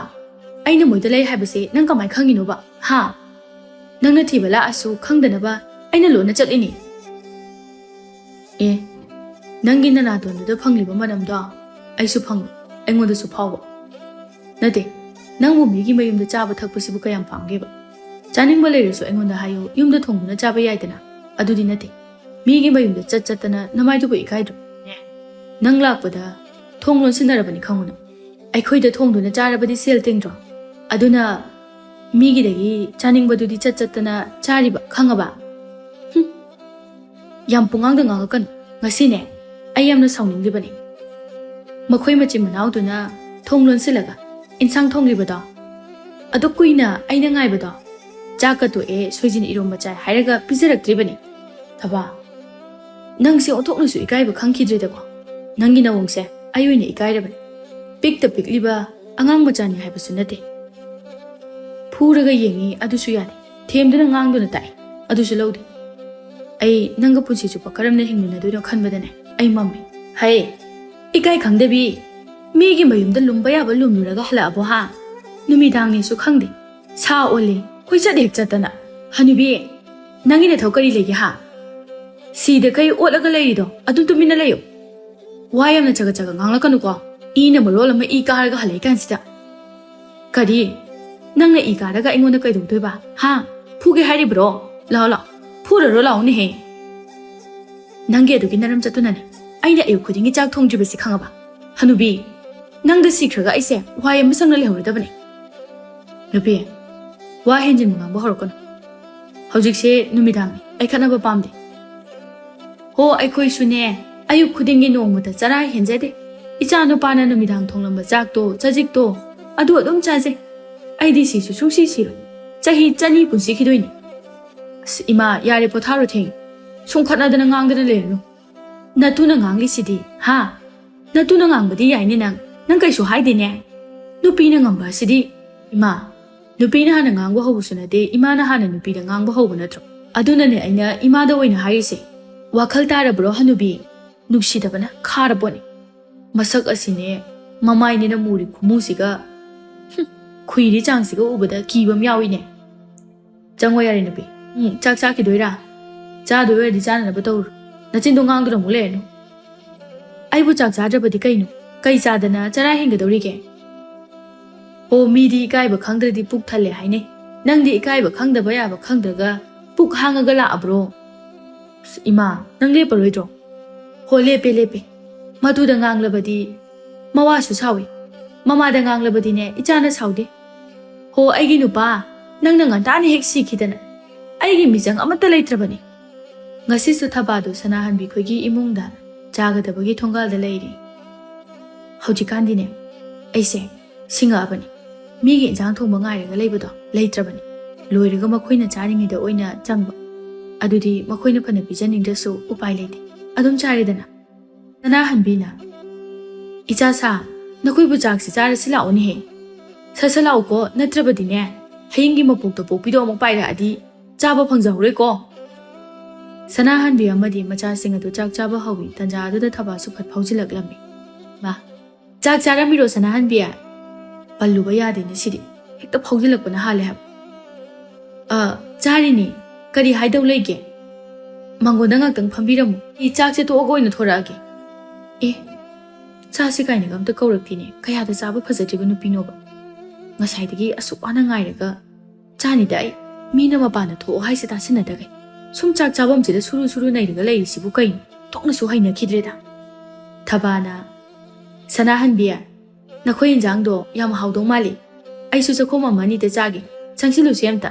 ꯑꯩꯅ ꯃꯣꯏꯗ ꯂꯩ ꯍꯥꯏꯕꯁꯦ ꯅꯪ ꯀꯃꯥꯏ ꯈꯪꯉꯤꯅꯣꯕ? ꯍꯥ? ꯅꯪꯅ ꯊꯤꯕ ꯂꯥꯛꯑꯁꯨ ꯈꯪꯗꯅꯕ ꯑꯩꯅ ꯂꯣꯟꯅ ꯆꯠꯂꯤꯅꯤ꯫" "ꯑꯦ, ꯅꯪꯒꯤ ꯅꯅꯥꯇꯣꯟꯗꯨꯗ ꯐꯪꯂꯤꯕ ꯃꯅꯝꯗꯣ ꯑꯩꯁꯨ ꯐꯪꯏ, ꯑꯩꯉꯣꯟꯗꯁꯨ ꯐꯥꯎꯕ꯫ ꯅꯠꯇꯦ, ꯅꯪꯕꯨ ꯃꯤꯒꯤ ꯃꯌꯨꯝꯗ ꯆꯥꯕ ꯊꯛꯄꯁꯤꯕꯨ ꯀꯌꯥꯝ ꯄꯥꯝꯒꯦꯕ? ꯆꯥꯅꯤꯡꯕ ꯂꯩꯔꯁꯨ ꯑꯩꯉꯣꯟꯗ ꯍꯥꯏꯌꯨ, ꯌꯨꯝꯗ ꯊꯣꯡꯗꯨꯅ ꯆꯥꯕ ꯌꯥꯏꯗꯅ꯫ ꯑꯗꯨꯗꯤ ꯅꯠꯇꯦ, ꯃꯤꯒꯤ ꯃꯌꯨꯝꯗ ꯆꯠ ꯆꯠꯇꯅ ꯅꯃꯥꯏꯗꯨꯕꯨ ꯏꯀꯥꯏꯗ꯭ꯔꯣ? ꯅꯪ ꯂꯥꯛꯄꯗ ꯊꯣꯡ ꯂꯣꯟꯁꯤꯟꯅꯔꯕꯅꯤ ꯈꯪꯉꯨꯅ꯫ ꯑꯩꯈꯣꯏꯗ ꯊꯣꯡꯗꯨꯅ ꯆꯥꯔꯕꯗꯤ ꯁꯦꯜ ꯇꯤꯡꯗ꯭ꯔꯣ? ꯑꯗꯨꯅ ꯃꯤꯒꯤꯗꯒꯤ ꯆꯥꯅꯤꯡꯕꯗꯨꯗꯤ ꯆꯠ ꯆꯠꯇꯅ ꯆꯥꯔꯤꯕ, ꯈꯪꯉꯕ?" ꯍꯨꯝ꯫ "ꯌꯥꯝ ꯄꯨꯡꯉꯥꯡꯗ ꯉꯥꯡꯉꯛꯀꯅꯨ꯫ ꯉꯁꯤꯅꯦ, ꯑꯩ ꯌꯥꯝꯅ ꯁꯥꯎꯅꯤꯡꯂꯤꯕꯅꯤ꯫ ꯃꯈꯣꯏ ꯃꯆꯤꯟ ꯃꯅꯥꯎꯗꯨꯅ ꯊꯣꯡ ꯂꯣꯟꯁꯤꯜꯂꯒ ꯏꯟꯁꯥꯡ ꯊꯣꯡꯂꯤꯕꯗꯣ, ꯑꯗꯨꯛ ꯀꯨꯏꯅ ꯑꯩꯅ ꯉꯥꯏꯕꯗꯣ, ꯆꯥꯛꯀ ꯇꯣꯛꯑꯦ, ꯁꯣꯏꯖꯤꯟ ꯏꯔꯣꯝꯕ ꯆꯥꯏ ꯍꯥꯏꯔꯒ ꯄꯤꯖꯔꯛꯇ꯭ꯔꯤꯕꯅꯤ꯫ ꯊꯕꯥ, ꯅꯪꯁꯦ ꯑꯣꯟꯊꯣꯛꯅꯁꯨ ꯏꯀꯥꯏꯕ ꯈꯪꯈꯤꯗ꯭ꯔꯦꯗꯀꯣ꯫ ꯅꯪꯒꯤ ꯅꯋꯣꯡꯁꯦ ꯑꯩ ꯑꯣꯏꯅ ꯏꯀꯥꯏꯔꯕꯅꯤ꯫ ꯄꯤꯛꯇ ꯄꯤꯛꯂꯤꯕ ꯑꯉꯥꯡ ꯃꯆꯥꯅꯤ ꯍꯥꯏꯕꯁꯨ ꯅꯠꯇꯦ꯫" ꯐꯨꯔꯒ ꯌꯦꯡꯉꯤ, ꯑꯗꯨꯁꯨ ꯌꯥꯗꯦ꯫ ꯊꯦꯝꯗꯨꯅ ꯉꯥꯡꯗꯨꯅ ꯇꯥꯛꯏ, ꯑꯗꯨꯁꯨ ꯂꯧꯗꯦ꯫ ꯑꯩ ꯅꯪꯒ ꯄꯨꯟꯁꯤ ꯆꯨꯞꯄ ꯀꯔꯝꯅ ꯍꯤꯡꯃꯤꯟꯅꯗꯣꯏꯅꯣ ꯈꯟꯕꯗꯅꯦ ꯑꯩ ꯃꯝꯃꯤ꯫ ꯍꯩ, ꯏꯀꯥꯏ ꯈꯪꯗꯕꯤ, ꯃꯤꯒꯤ ꯃꯌꯨꯝꯗ ꯂꯨꯝꯕ ꯌꯥꯕ ꯂꯨꯝꯂꯨꯔꯒ ꯍꯜꯂꯛꯑꯕꯣ ꯍꯥ? ꯅꯨꯃꯤꯗꯥꯡꯅꯦꯁꯨ ꯈꯪꯗꯦ, ꯁꯥ ꯑꯣꯜꯂꯦ, ꯀꯣꯏꯆꯠ ꯍꯦꯛ ꯆꯠꯇꯅ꯫ ꯍꯅꯨꯕꯤ, ꯅꯪꯒꯤ ꯅꯊꯧ ꯀꯔꯤ ꯂꯩꯒꯦ ꯍꯥ? ꯁꯤꯗ ꯀꯩ ꯑꯣꯠꯂꯒ ꯂꯩꯔꯤꯗꯣ ꯑꯗꯨꯝ ꯇꯨꯃꯤꯟꯅ ꯂꯩꯌꯨ꯫ ꯋꯥ ꯌꯥꯝꯅ ꯆꯒꯠ ꯆꯒꯠ ꯉꯥꯡꯂꯛꯀꯅꯨꯀꯣ, ꯏꯅ ꯃꯔꯣꯜ ꯑꯃ ꯏ ꯀꯥꯔꯒ ꯍꯜꯂꯛꯏ ꯀꯥꯟꯁꯤꯗ꯫ ꯀꯔꯤ? ꯅꯪꯅ ꯏ ꯀꯥꯔꯒ ꯑꯩꯉꯣꯟꯗ ꯀꯩꯗꯧꯗꯣꯏꯕ ꯍꯥ? ꯐꯨꯒꯦ ꯍꯥꯏꯔꯤꯕ꯭ꯔꯣ? ꯂꯥꯛꯑꯣ ꯂꯥꯛꯑꯣ, ꯐꯨꯔꯔꯣ ꯂꯥꯛꯑꯣꯅꯦꯍꯦ꯫ ꯅꯪꯒꯤ ꯑꯗꯨꯒꯤ ꯅꯔꯝ ꯆꯠꯇꯨꯅꯅꯦ ꯑꯩꯅ ꯑꯌꯨꯛ ꯈꯨꯗꯤꯡꯒꯤ ꯆꯥꯛ ꯊꯣꯡꯗ꯭ꯔꯤꯕꯁꯤ ꯈꯪꯉꯕ? ꯍꯅꯨꯕꯤ, ꯅꯪꯗ ꯁꯤꯈ꯭ꯔꯒ ꯑꯩꯁꯦ ꯋꯥꯍꯩ ꯑꯃ ꯁꯪꯅ ꯂꯩꯍꯧꯔꯗꯕꯅꯦ꯫ ꯅꯨꯄꯤ, ꯋꯥ ꯍꯦꯟꯖꯤꯟꯕ ꯉꯥꯡꯕ ꯍꯧꯔꯛꯀꯅꯨ꯫ ꯍꯧꯖꯤꯛꯁꯦ ꯅꯨꯃꯤꯗꯥꯡꯅꯤ, ꯑꯩ ꯈꯠꯅꯕ ꯄꯥꯝꯗꯦ꯫ ꯍꯣ, ꯑꯩꯈꯣꯏꯁꯨꯅꯦ, ꯑꯌꯨꯛ ꯈꯨꯗꯤꯡꯒꯤ ꯅꯣꯡꯃꯇ ꯆꯔꯥ ꯍꯦꯟꯖꯗꯦ꯫ ꯏꯆꯥ ꯅꯨꯄꯥꯅ ꯅꯨꯃꯤꯗꯥꯡ ꯊꯣꯡꯂꯝꯕ ꯆꯥꯛꯇꯣ, ꯆꯖꯤꯛꯇꯣ, ꯑꯗꯨ ꯑꯗꯨꯝ ꯆꯥꯖꯩ꯫ ꯑꯩꯗꯤ ꯁꯤꯁꯨ ꯁꯨꯡꯁꯤ ꯁꯤꯔꯣꯏ꯫ ꯆꯍꯤ ꯆꯅꯤ ꯄꯨꯟꯁꯤꯈꯤꯗꯣꯏꯅꯤ꯫ ꯑꯁ, ꯏꯃꯥ, ꯌꯥꯔꯦ, ꯄꯣꯊꯥꯔꯣ ꯊꯦꯡ꯫ ꯁꯨꯝ ꯈꯠꯅꯗꯅ ꯉꯥꯡꯗꯅ ꯂꯩꯔꯅꯨ꯫ ꯅꯇꯨꯅ ꯉꯥꯡꯂꯤꯁꯤꯗꯤ, ꯍꯥ? ꯅꯇꯨꯅ ꯉꯥꯡꯕꯗꯤ ꯌꯥꯏꯅꯦ ꯅꯪ꯫ ꯅꯪ ꯀꯩꯁꯨ ꯍꯥꯏꯗꯦꯅꯦ꯫ ꯅꯨꯄꯤꯅ ꯉꯝꯕ ꯑꯁꯤꯗꯤ, ꯏꯃꯥ, ꯅꯨꯄꯤꯅ ꯍꯥꯟꯅ ꯉꯥꯡꯕ ꯍꯧꯕꯁꯨ ꯅꯠꯇꯦ, ꯏꯃꯥꯅ ꯍꯥꯟꯅ ꯅꯨꯄꯤꯗ ꯉꯥꯡꯕ ꯍꯧꯕ ꯅꯠꯇ꯭ꯔꯣ? ꯑꯗꯨꯅꯅꯦ ꯑꯩꯅ ꯏꯃꯥꯗ ꯑꯣꯏꯅ ꯍꯥꯏꯔꯤꯁꯦ꯫ ꯋꯥꯈꯜ ꯇꯥꯔꯕ꯭ꯔꯣ, ꯍꯅꯨꯕꯤ? ꯅꯨꯡꯁꯤꯗꯕꯅ ꯈꯥꯔ ꯄꯣꯠꯅꯤ꯫ ꯃꯁꯛ ꯑꯁꯤꯅꯦ, ꯃꯃꯥꯏꯅꯦꯅ ꯃꯨꯔꯤ ꯈꯨꯃꯨꯁꯤꯒ, ꯍꯨꯝ, ꯈꯨꯏꯔꯤ ꯆꯥꯡꯁꯤꯒ ꯎꯕꯗ ꯀꯤꯕ ꯑꯃ ꯌꯥꯎꯏꯅꯦ꯫ ꯆꯪꯉꯣ ꯌꯥꯔꯦ ꯅꯨꯄꯤ꯫ ꯎꯝ, ꯆꯥꯛ ꯆꯥꯈꯤꯗꯣꯏꯔꯥ? ꯆꯥꯗꯣꯏ ꯑꯣꯏꯔꯗꯤ ꯆꯥꯅꯅꯕ ꯇꯧꯔꯣ꯫ ꯅꯆꯤꯟꯗꯣ ꯉꯥꯡꯗꯨꯅ ꯑꯃꯨꯛ ꯂꯩꯔꯅꯨ꯫ ꯑꯩꯕꯨ ꯆꯥꯛ ꯆꯥꯗ꯭ꯔꯕꯗꯤ ꯀꯩꯅꯣ? ꯀꯩ ꯆꯥꯗꯅ ꯆꯔꯥ ꯍꯦꯟꯒꯗꯧꯔꯤꯒꯦ? ꯑꯣ, ꯃꯤꯗꯤ ꯏꯀꯥꯏꯕ ꯈꯪꯗ꯭ꯔꯗꯤ ꯄꯨꯛ ꯊꯜꯂꯦ ꯍꯥꯏꯅꯩ꯫ ꯅꯪꯗꯤ ꯏꯀꯥꯏꯕ ꯈꯪꯗꯕ ꯌꯥꯕ ꯈꯪꯗ꯭ꯔꯒ ꯄꯨꯛ ꯍꯥꯡꯉꯒ ꯂꯥꯛꯑꯕ꯭ꯔꯣ? ꯑꯁ, ꯏꯃꯥ, ꯅꯪ ꯂꯦꯞꯄꯔꯣꯏꯗ꯭ꯔꯣ? ꯍꯣ, ꯂꯦꯞꯄꯦ, ꯂꯦꯞꯄꯦ꯫ ꯃꯗꯨꯗ ꯉꯥꯡꯂꯕꯗꯤ ꯃꯋꯥꯁꯨ ꯁꯥꯎꯏ꯫ ꯃꯃꯥꯗ ꯉꯥꯡꯂꯕꯗꯤꯅꯦ, ꯏꯆꯥꯅ ꯁꯥꯎꯗꯦ꯫ ꯍꯣ, ꯑꯩꯒꯤ ꯅꯨꯄꯥ, ꯅꯪꯅ ꯉꯟꯇꯥꯅ ꯍꯦꯛ ꯁꯤꯈꯤꯗꯅ ꯑꯩꯒꯤ ꯃꯤꯆꯪ ꯑꯃꯠꯇ ꯂꯩꯇ꯭ꯔꯕꯅꯤ꯫ ꯉꯁꯤꯁꯨ ꯊꯕꯥꯗꯨ ꯁꯅꯥꯍꯟꯕꯤ ꯈꯣꯏꯒꯤ ꯏꯃꯨꯡꯗ ꯆꯥꯒꯗꯕꯒꯤ ꯊꯣꯡꯒꯥꯜꯗ ꯂꯩꯔꯤ꯫ ꯍꯧꯖꯤꯛꯀꯥꯟꯗꯤꯅꯦ, ꯑꯩꯁꯦ ꯁꯤꯡꯉꯛꯑꯕꯅꯤ꯫ ꯃꯤꯒꯤ ꯏꯟꯁꯥꯡ ꯊꯣꯡꯕ ꯉꯥꯏꯔꯒ ꯂꯩꯕꯗꯣ ꯂꯩꯇ꯭ꯔꯕꯅꯤ꯫ ꯂꯣꯏꯔꯒ ꯃꯈꯣꯏꯅ ꯆꯥꯔꯤꯉꯩꯗ ꯑꯣꯏꯅ ꯆꯪꯕ꯫ ꯑꯗꯨꯗꯤ ꯃꯈꯣꯏꯅ ꯐꯅ ꯄꯤꯖꯅꯤꯡꯗ꯭ꯔꯁꯨ ꯎꯄꯥꯏ ꯂꯩꯇꯦ꯫ ꯑꯗꯨꯝ ꯆꯥꯔꯦꯗꯅ꯫ ꯁꯅꯥꯍꯟꯕꯤꯅ, "ꯏꯆꯥ ꯁꯥ, ꯅꯈꯣꯏꯕꯨ ꯆꯥꯛꯁꯤ ꯆꯥꯔꯁꯤ ꯂꯥꯛꯑꯣꯅꯦꯍꯦ꯫ ꯁꯠ ꯁꯠ ꯂꯥꯛꯎꯀꯣ, ꯅꯠꯇ꯭ꯔꯕꯗꯤꯅꯦ, ꯍꯌꯦꯡꯒꯤ ꯃꯄꯣꯛꯇ ꯄꯣꯛꯄꯤꯗꯣ ꯑꯃꯨꯛ ꯄꯥꯏꯔꯛꯑꯗꯤ ꯆꯥꯕ ꯐꯪꯖꯍꯧꯔꯣꯏꯀꯣ꯫ ꯁꯅꯥꯍꯟꯕꯤ ꯑꯃꯗꯤ ꯃꯆꯥꯁꯤꯡ ꯑꯗꯨ ꯆꯥꯛ ꯆꯥꯕ ꯍꯧꯏ꯫ ꯇꯟꯖꯥ ꯑꯗꯨꯗ ꯊꯕꯥꯁꯨ ꯐꯠ ꯐꯥꯎꯖꯤꯜꯂꯛꯂꯝꯃꯤ꯫ "ꯃꯥ, ꯆꯥꯛ ꯆꯥꯔꯝꯃꯤꯔꯣ ꯁꯅꯥꯍꯟꯕꯤ?" ꯄꯜꯂꯨꯕ ꯌꯥꯗꯦꯅꯦ ꯁꯤꯗꯤ꯫ ꯍꯦꯛꯇ ꯐꯥꯎꯖꯤꯜꯂꯛꯄꯅ ꯍꯥꯜꯂꯦ ꯍꯥꯏꯕ꯫ "ꯑ, ꯆꯥꯔꯤꯅꯤ꯫ ꯀꯔꯤ ꯍꯥꯏꯗꯧ ꯂꯩꯒꯦ? ꯃꯥꯡꯒꯣꯟꯗ ꯉꯥꯛꯇꯪ ꯐꯝꯕꯤꯔꯝꯃꯨ꯫ ꯑꯩ ꯆꯥꯛꯁꯦ ꯇꯣꯛꯑꯒ ꯑꯣꯏꯅ ꯊꯣꯔꯛꯑꯒꯦ꯫" "ꯑꯦ, ꯆꯥꯁꯦ ꯀꯥꯏꯅꯒ ꯑꯝꯇ ꯀꯧꯔꯛꯇꯦꯅꯦ꯫ ꯀꯌꯥꯗ ꯆꯥꯕ ꯐꯖꯗ꯭ꯔꯤꯕ ꯅꯨꯄꯤꯅꯣꯕ꯫ ꯉꯁꯥꯏꯗꯒꯤ ꯑꯁꯨꯛ ꯋꯥꯅ ꯉꯥꯏꯔꯒ ꯆꯥꯅꯤꯗ ꯑꯩ꯫ ꯃꯤꯅ ꯃꯄꯥꯟꯗ ꯊꯣꯛꯑꯣ ꯍꯥꯏꯁꯦ ꯇꯥꯁꯤꯟꯅꯗꯒꯩ ꯁꯨꯝ ꯆꯥꯛ ꯆꯥꯐꯝꯁꯤꯗ ꯁꯨꯔꯨ ꯁꯨꯔꯨ ꯅꯩꯔꯒ ꯂꯩꯔꯤꯁꯤꯕꯨ ꯀꯩꯅꯣ?" ꯊꯣꯛꯅꯁꯨ ꯍꯩꯅꯈꯤꯗ꯭ꯔꯦꯗ꯫ ꯊꯕꯥꯅ, "ꯁꯅꯥꯍꯟꯕꯤ, ꯅꯈꯣꯏ ꯏꯟꯖꯥꯡꯗꯣ ꯌꯥꯝ ꯍꯥꯎꯗꯧ ꯃꯥꯜꯂꯤ꯫ ꯑꯩꯁꯨ ꯆꯥꯛꯈꯣꯝ ꯑꯃ ꯑꯅꯤꯗ ꯆꯥꯒꯦ꯫ ꯆꯪꯁꯤꯜꯂꯨꯁꯤ ꯑꯝꯇ꯫"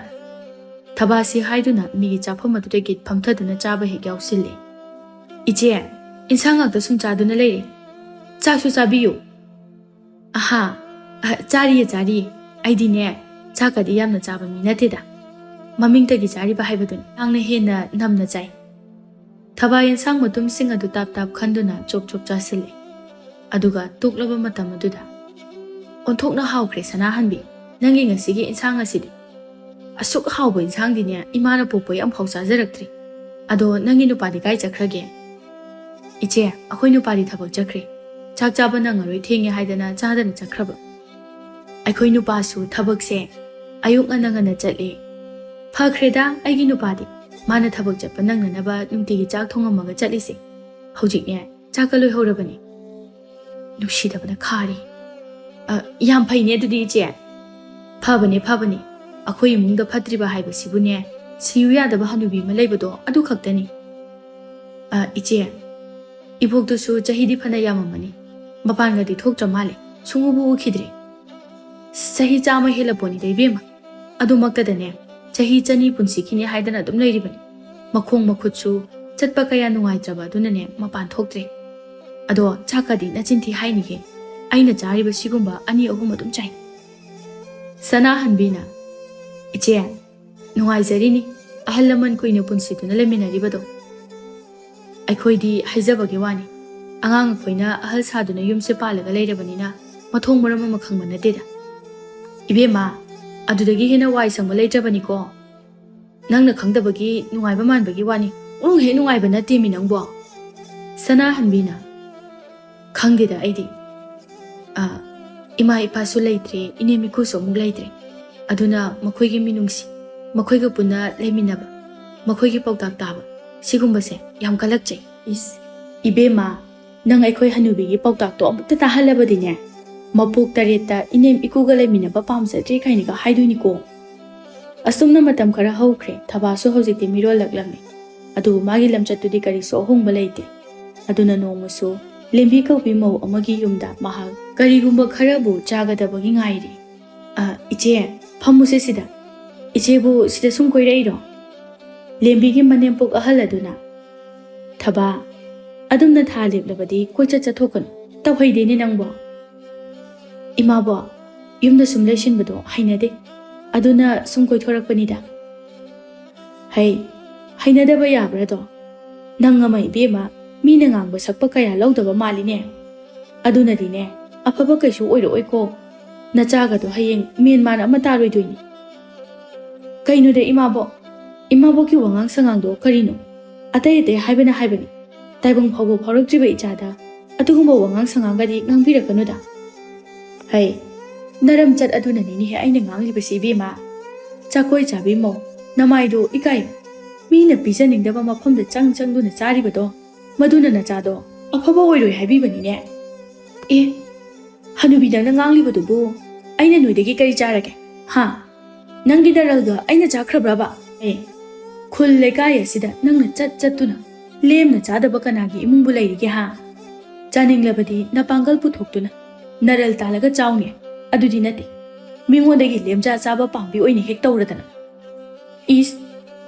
ꯊꯕꯥꯁꯤ ꯍꯥꯏꯗꯨꯅ ꯃꯤꯒꯤ ꯆꯥꯐꯝ ꯑꯗꯨꯗꯒꯤ ꯐꯝꯊꯗꯨꯅ ꯆꯥꯕ ꯍꯦꯛ ꯌꯥꯎꯁꯤꯜꯂꯦ꯫ "ꯏꯆꯦ, ꯏꯟꯁꯥꯡ ꯉꯥꯛꯇ ꯁꯨꯝ ꯆꯥꯗꯨꯅ ꯂꯩꯔꯦ꯫ ꯆꯥꯛꯁꯨ ꯆꯥꯕꯤꯌꯨ꯫" "ꯑꯍꯥ, ꯑ, ꯆꯥꯔꯤꯌꯦ, ꯆꯥꯔꯤꯌꯦ꯫ ꯑꯩꯗꯤꯅꯦ, ꯆꯥꯛꯀꯗꯤ ꯌꯥꯝꯅ ꯆꯥꯕ ꯃꯤ ꯅꯠꯇꯦꯗ꯫ ꯃꯃꯤꯡꯇꯒꯤ ꯆꯥꯔꯤꯕ ꯍꯥꯏꯕꯗꯨꯅꯤ꯫ ꯌꯥꯝꯅ ꯍꯦꯟꯅ ꯅꯝꯅ ꯆꯥꯏ꯫" ꯊꯕꯥ ꯌꯦꯟꯁꯥꯡ ꯃꯇꯨꯝꯁꯤꯡ ꯑꯗꯨ ꯇꯥꯞ ꯇꯥꯞ ꯈꯟꯗꯨꯅ ꯆꯣꯞ ꯆꯣꯞ ꯆꯥꯁꯤꯜꯂꯦ꯫ ꯑꯗꯨꯒ ꯇꯣꯛꯂꯕ ꯃꯇꯝ ꯑꯗꯨꯗ, "ꯑꯣꯟꯊꯣꯛꯅ ꯍꯥꯎꯈ꯭ꯔꯦ ꯁꯅꯥꯍꯟꯕꯤ, ꯅꯪꯒꯤ ꯉꯁꯤꯒꯤ ꯏꯟꯁꯥꯡ ꯑꯁꯤꯗꯤ꯫ ꯑꯁꯨꯛ ꯍꯥꯎꯕ ꯏꯟꯁꯥꯡꯗꯤꯅꯦ ꯏꯃꯥꯅ ꯄꯣꯛꯄ ꯑꯃꯐꯥꯎ ꯆꯥꯖꯔꯛꯇ꯭ꯔꯤ꯫ ꯑꯗꯣ ꯅꯪꯒꯤ ꯅꯨꯄꯥꯗꯤ ꯀꯥꯏ ꯆꯠꯈ꯭ꯔꯒꯦ?" "ꯏꯆꯦ, ꯑꯩꯈꯣꯏ ꯅꯨꯄꯥꯗꯤ ꯊꯕꯛ ꯆꯠꯈ꯭ꯔꯦ꯫ ꯆꯥꯛ ꯆꯥꯕ ꯅꯪꯉꯔꯣꯏ, ꯊꯦꯡꯉꯦ ꯍꯥꯏꯗꯅ ꯆꯥꯗꯅ ꯆꯠꯈ꯭ꯔꯕ꯫" "ꯑꯩꯈꯣꯏ ꯅꯨꯄꯥꯁꯨ ꯊꯕꯛꯁꯦ ꯑꯌꯨꯛ ꯉꯟꯅ ꯉꯟꯅ ꯆꯠꯂꯦ꯫" "ꯐꯈ꯭ꯔꯦꯗ ꯑꯩꯒꯤ ꯅꯨꯄꯥꯗꯤ, ꯃꯥꯅ ꯊꯕꯛ ꯆꯠꯄ ꯅꯪꯅꯅꯕ ꯅꯨꯡꯇꯤꯒꯤ ꯆꯥꯛ ꯊꯣꯡꯉꯝꯃꯒ ꯆꯠꯂꯤꯁꯦ꯫ ꯍꯧꯖꯤꯛꯅꯦ ꯆꯥꯛꯀ ꯂꯣꯏꯍꯧꯔꯕꯅꯤ꯫" ꯅꯨꯡꯁꯤꯗꯕꯅ ꯈꯥꯔꯦ꯫ "ꯑ, ꯌꯥꯝ ꯐꯩꯅꯦ ꯑꯗꯨꯗꯤ ꯏꯆꯦ꯫" "ꯐꯕꯅꯦ, ꯐꯕꯅꯦ꯫ ꯑꯩꯈꯣꯏ ꯏꯃꯨꯡꯗ ꯐꯠꯇ꯭ꯔꯤꯕ ꯍꯥꯏꯕꯁꯤꯕꯨꯅꯦ, ꯁꯤꯌꯨ ꯌꯥꯗꯕ ꯍꯅꯨꯕꯤ ꯑꯃ ꯂꯩꯕꯗꯣ ꯑꯗꯨ ꯈꯛꯇꯅꯤ꯫" "ꯑ, ꯏꯆꯦ, ꯏꯕꯣꯛꯇꯨꯁꯨ ꯆꯍꯤꯗꯤ ꯐꯅ ꯌꯥꯝꯃꯝꯃꯅꯤ꯫ ꯃꯄꯥꯟꯒꯗꯤ ꯊꯣꯛꯇ꯭ꯔ ꯃꯥꯜꯂꯦ꯫ ꯁꯨꯡꯎꯕꯨ ꯎꯈꯤꯗ꯭ꯔꯦ꯫" "ꯆꯍꯤ ꯆꯥꯝꯃ ꯍꯦꯜꯂꯄꯣꯠꯅꯤꯗ ꯏꯕꯦꯝꯃ꯫ ꯑꯗꯨꯃꯛꯇꯗꯅꯦ, ꯆꯍꯤ ꯆꯅꯤ ꯄꯨꯟꯁꯤꯈꯤꯅꯤ ꯍꯥꯏꯗꯅ ꯑꯗꯨꯝ ꯂꯩꯔꯤꯕꯅꯤ꯫ ꯃꯈꯣꯡ ꯃꯈꯨꯠꯁꯨ ꯆꯠꯄ ꯀꯌꯥ ꯅꯨꯡꯉꯥꯏꯇ꯭ꯔꯕ ꯑꯗꯨꯅꯅꯦ ꯃꯄꯥꯟ ꯊꯣꯛꯇ꯭ꯔꯦ꯫ ꯑꯗꯣ ꯆꯥꯛꯀꯗꯤ ꯅꯆꯤꯟ ꯊꯤ ꯍꯥꯏꯅꯤꯍꯦ꯫ ꯑꯩꯅ ꯆꯥꯔꯤꯕ ꯁꯤꯒꯨꯝꯕ ꯑꯅꯤ ꯑꯍꯨꯝ ꯑꯗꯨꯝ ꯆꯥꯏ꯫" ꯁꯅꯥꯍꯟꯕꯤꯅ, "ꯏꯆꯦ, ꯅꯨꯡꯉꯥꯏꯖꯔꯤꯅꯤ ꯑꯍꯜ ꯂꯃꯟ ꯀꯨꯏꯅ ꯄꯨꯟꯁꯤꯗꯨꯅ ꯂꯩꯃꯤꯟꯅꯔꯤꯕꯗꯣ꯫ ꯑꯩꯈꯣꯏꯗꯤ ꯍꯥꯏꯖꯕꯒꯤ ꯋꯥꯅꯤ, ꯑꯉꯥꯡ ꯑꯩꯈꯣꯏꯅ ꯑꯍꯜ ꯁꯥꯗꯨꯅ ꯌꯨꯝꯁꯦ ꯄꯥꯜꯂꯒ ꯂꯩꯔꯕꯅꯤꯅ ꯃꯊꯣꯡ ꯃꯔꯝ ꯑꯃ ꯈꯪꯕ ꯅꯠꯇꯦꯗ꯫ ꯏꯕꯦꯝꯃ, ꯑꯗꯨꯗꯒꯤ ꯍꯦꯟꯅ ꯋꯥꯏ ꯁꯪꯕ ꯂꯩꯇ꯭ꯔꯕꯅꯤꯀꯣ꯫ ꯅꯪꯅ ꯈꯪꯗꯕꯒꯤ ꯅꯨꯡꯉꯥꯏꯕ ꯃꯥꯟꯕꯒꯤ ꯋꯥꯅꯤ꯫ ꯎꯝ, ꯍꯦꯛ ꯅꯨꯡꯉꯥꯏꯕ ꯅꯠꯇꯦꯃꯤ ꯅꯪꯕꯣ꯫ ꯁꯅꯥꯍꯟꯕꯤꯅ, "ꯈꯪꯗꯦꯗ ꯑꯩꯗꯤ꯫ ꯑ, ꯏꯃꯥ ꯏꯄꯥꯁꯨ ꯂꯩꯇ꯭ꯔꯦ, ꯏꯅꯦꯝ ꯏꯀꯨꯁꯨ ꯑꯃꯨꯛ ꯂꯩꯇ꯭ꯔꯦ꯫ ꯑꯗꯨꯅ ꯃꯈꯣꯏꯒꯤ ꯃꯤꯅꯨꯡꯁꯤ, ꯃꯈꯣꯏꯒ ꯄꯨꯟꯅ ꯂꯩꯃꯤꯟꯅꯕ, ꯃꯈꯣꯏꯒꯤ ꯄꯥꯎꯇꯥꯛ ꯇꯥꯕ, ꯁꯤꯒꯨꯝꯕꯁꯦ ꯌꯥꯝ ꯀꯜꯂꯛꯆꯩ꯫" ꯏꯁ, ꯏꯕꯦꯝꯃ, ꯅꯪ ꯑꯩꯈꯣꯏ ꯍꯅꯨꯕꯤꯒꯤ ꯄꯥꯎꯇꯥꯛꯇꯣ ꯑꯃꯨꯛꯇ ꯇꯥꯍꯜꯂꯕꯗꯤꯅꯦ, ꯃꯄꯣꯛ ꯇꯔꯦꯠꯇ ꯏꯅꯦꯝ ꯏꯀꯨꯒ ꯂꯩꯃꯤꯟꯅꯕ ꯄꯥꯝꯖꯗ꯭ꯔꯦ ꯀꯥꯏꯅꯒ ꯍꯥꯏꯗꯣꯏꯅꯤꯀꯣ꯫ ꯑꯁꯨꯝꯅ ꯃꯇꯝ ꯈꯔ ꯍꯧꯈ꯭ꯔꯦ꯫ ꯊꯕꯥꯁꯨ ꯍꯧꯖꯤꯛꯇꯤ ꯃꯤꯔꯣꯜꯂꯛꯂꯝꯃꯤ꯫ ꯑꯗꯨꯕꯨ ꯃꯥꯒꯤ ꯂꯝꯆꯠꯇꯨꯗꯤ ꯀꯔꯤꯁꯨ ꯑꯍꯣꯡꯕ ꯂꯩꯇꯦ꯫ ꯑꯗꯨꯅ ꯅꯣꯡꯃꯁꯨ ꯂꯦꯝꯕꯤ ꯀꯧꯕꯤ ꯃꯧ ꯑꯃꯒꯤ ꯌꯨꯝꯗ ꯃꯍꯥꯛ ꯀꯔꯤꯒꯨꯝꯕ ꯈꯔꯕꯨ ꯆꯥꯒꯗꯕꯒꯤ ꯉꯥꯏꯔꯤ꯫ "ꯑ, ꯏꯆꯦ, ꯐꯝꯃꯨꯁꯦ ꯁꯤꯗ꯫ ꯏꯆꯦꯕꯨ ꯁꯤꯗ ꯁꯨꯝ ꯀꯣꯏꯔꯛꯏꯔꯣ?" ꯂꯦꯝꯕꯤꯒꯤ ꯃꯅꯦꯝꯄꯣꯛ ꯑꯍꯜ ꯑꯗꯨꯅ, "ꯊꯕꯥ, ꯑꯗꯨꯝꯅ ꯊꯥ ꯂꯦꯞꯂꯕꯗꯤ ꯀꯣꯏꯆꯠ ꯆꯠꯊꯣꯛꯀꯅꯨ꯫ ꯇꯧꯍꯩꯗꯦꯅꯦ ꯅꯪꯕꯣ꯫" "ꯏꯃꯥꯕꯣ, ꯌꯨꯝꯗ ꯁꯨꯝ ꯂꯩꯁꯤꯟꯕꯗꯣ ꯍꯩꯅꯗꯦ꯫ ꯑꯗꯨꯅ ꯁꯨꯝ ꯀꯣꯏꯊꯣꯔꯛꯄꯅꯤꯗ꯫" "ꯍꯩ, ꯍꯩꯅꯗꯕ ꯌꯥꯕ꯭ꯔꯥꯗꯣ? ꯅꯪ ꯑꯃ ꯏꯕꯦꯝꯃ, ꯃꯤꯅ ꯉꯥꯡꯕ ꯁꯛꯄ ꯀꯌꯥ ꯂꯧꯗꯕ ꯃꯥꯜꯂꯤꯅꯦ꯫ ꯑꯗꯨꯅꯗꯤꯅꯦ, ꯑꯐꯕ ꯀꯩꯁꯨ ꯑꯣꯏꯔꯛꯑꯣꯏꯀꯣ꯫ ꯅꯆꯥꯒꯗꯣ ꯍꯌꯦꯡ ꯃꯦꯟ ꯃꯥꯟ ꯑꯃ ꯇꯥꯔꯣꯏꯗꯣꯏꯅꯤ꯫" "ꯀꯩꯅꯣꯗ ꯏꯃꯥꯕꯣꯛ? ꯏꯃꯥꯕꯣꯛꯀꯤ ꯋꯥꯉꯥꯡ ꯁꯉꯥꯡꯗꯣ ꯀꯔꯤꯅꯣ? ꯑꯇꯩ ꯑꯇꯩ ꯍꯥꯏꯕꯅ ꯍꯥꯏꯕꯅꯤ꯫ ꯇꯥꯏꯕꯪ ꯐꯥꯎꯕ ꯐꯥꯎꯔꯛꯇ꯭ꯔꯤꯕ ꯏꯆꯥꯗ ꯑꯗꯨꯒꯨꯝꯕ ꯋꯥꯉꯥꯡ ꯁꯉꯥꯡꯒꯗꯤ ꯉꯥꯡꯕꯤꯔꯛꯀꯅꯨꯗ꯫" "ꯍꯩ, ꯅꯔꯝꯆꯠ ꯑꯗꯨꯅꯅꯤꯅꯦꯍꯦ ꯑꯩꯅ ꯉꯥꯡꯂꯤꯕꯁꯤ ꯏꯕꯦꯝꯃ꯫ ꯆꯥꯀꯣꯏ ꯆꯥꯕꯤ ꯃꯧ, ꯅꯃꯥꯏꯗꯣ ꯏꯀꯥꯏ꯫ ꯃꯤꯅ ꯄꯤꯖꯅꯤꯡꯗꯕ ꯃꯐꯝꯗ ꯆꯪ ꯆꯪꯗꯨꯅ ꯆꯥꯔꯤꯕꯗꯣ, ꯃꯗꯨꯅ ꯅꯆꯥꯗꯣ ꯑꯐꯕ ꯑꯣꯏꯔꯣꯏ ꯍꯥꯏꯕꯤꯕꯅꯤꯅꯦ꯫" "ꯑꯦ, ꯍꯅꯨꯕꯤ, ꯅꯪꯅ ꯉꯥꯡꯂꯤꯕꯗꯨꯕꯨ ꯑꯩꯅ ꯅꯣꯏꯗꯒꯤ ꯀꯔꯤ ꯆꯥꯔꯒꯦ? ꯍꯥ? ꯅꯪꯒꯤ ꯅꯔꯜꯒ ꯑꯩꯅ ꯆꯥꯈ꯭ꯔꯕ꯭ꯔꯕ? ꯑꯦ, ꯈꯨꯜ ꯂꯩꯀꯥꯏ ꯑꯁꯤꯗ ꯅꯪꯅ ꯆꯠ ꯆꯠꯇꯨꯅ ꯂꯦꯝꯅ ꯆꯥꯗꯕ ꯀꯅꯥꯒꯤ ꯏꯃꯨꯡꯕꯨ ꯂꯩꯔꯤꯒꯦ, ꯍꯥ? ꯆꯥꯅꯤꯡꯂꯕꯗꯤ ꯅꯄꯥꯡꯒꯜ ꯄꯨꯊꯣꯛꯇꯨꯅ ꯅꯔꯜ ꯇꯥꯜꯂꯒ ꯆꯥꯎꯅꯦ꯫ ꯑꯗꯨꯗꯤ ꯅꯠꯇꯦ, ꯃꯤꯉꯣꯟꯗꯒꯤ ꯂꯦꯝꯖꯥ ꯆꯥꯕ ꯄꯥꯝꯕꯤ ꯑꯣꯏꯅ ꯍꯦꯛ ꯇꯧꯔꯗꯅ꯫ ꯏꯁ,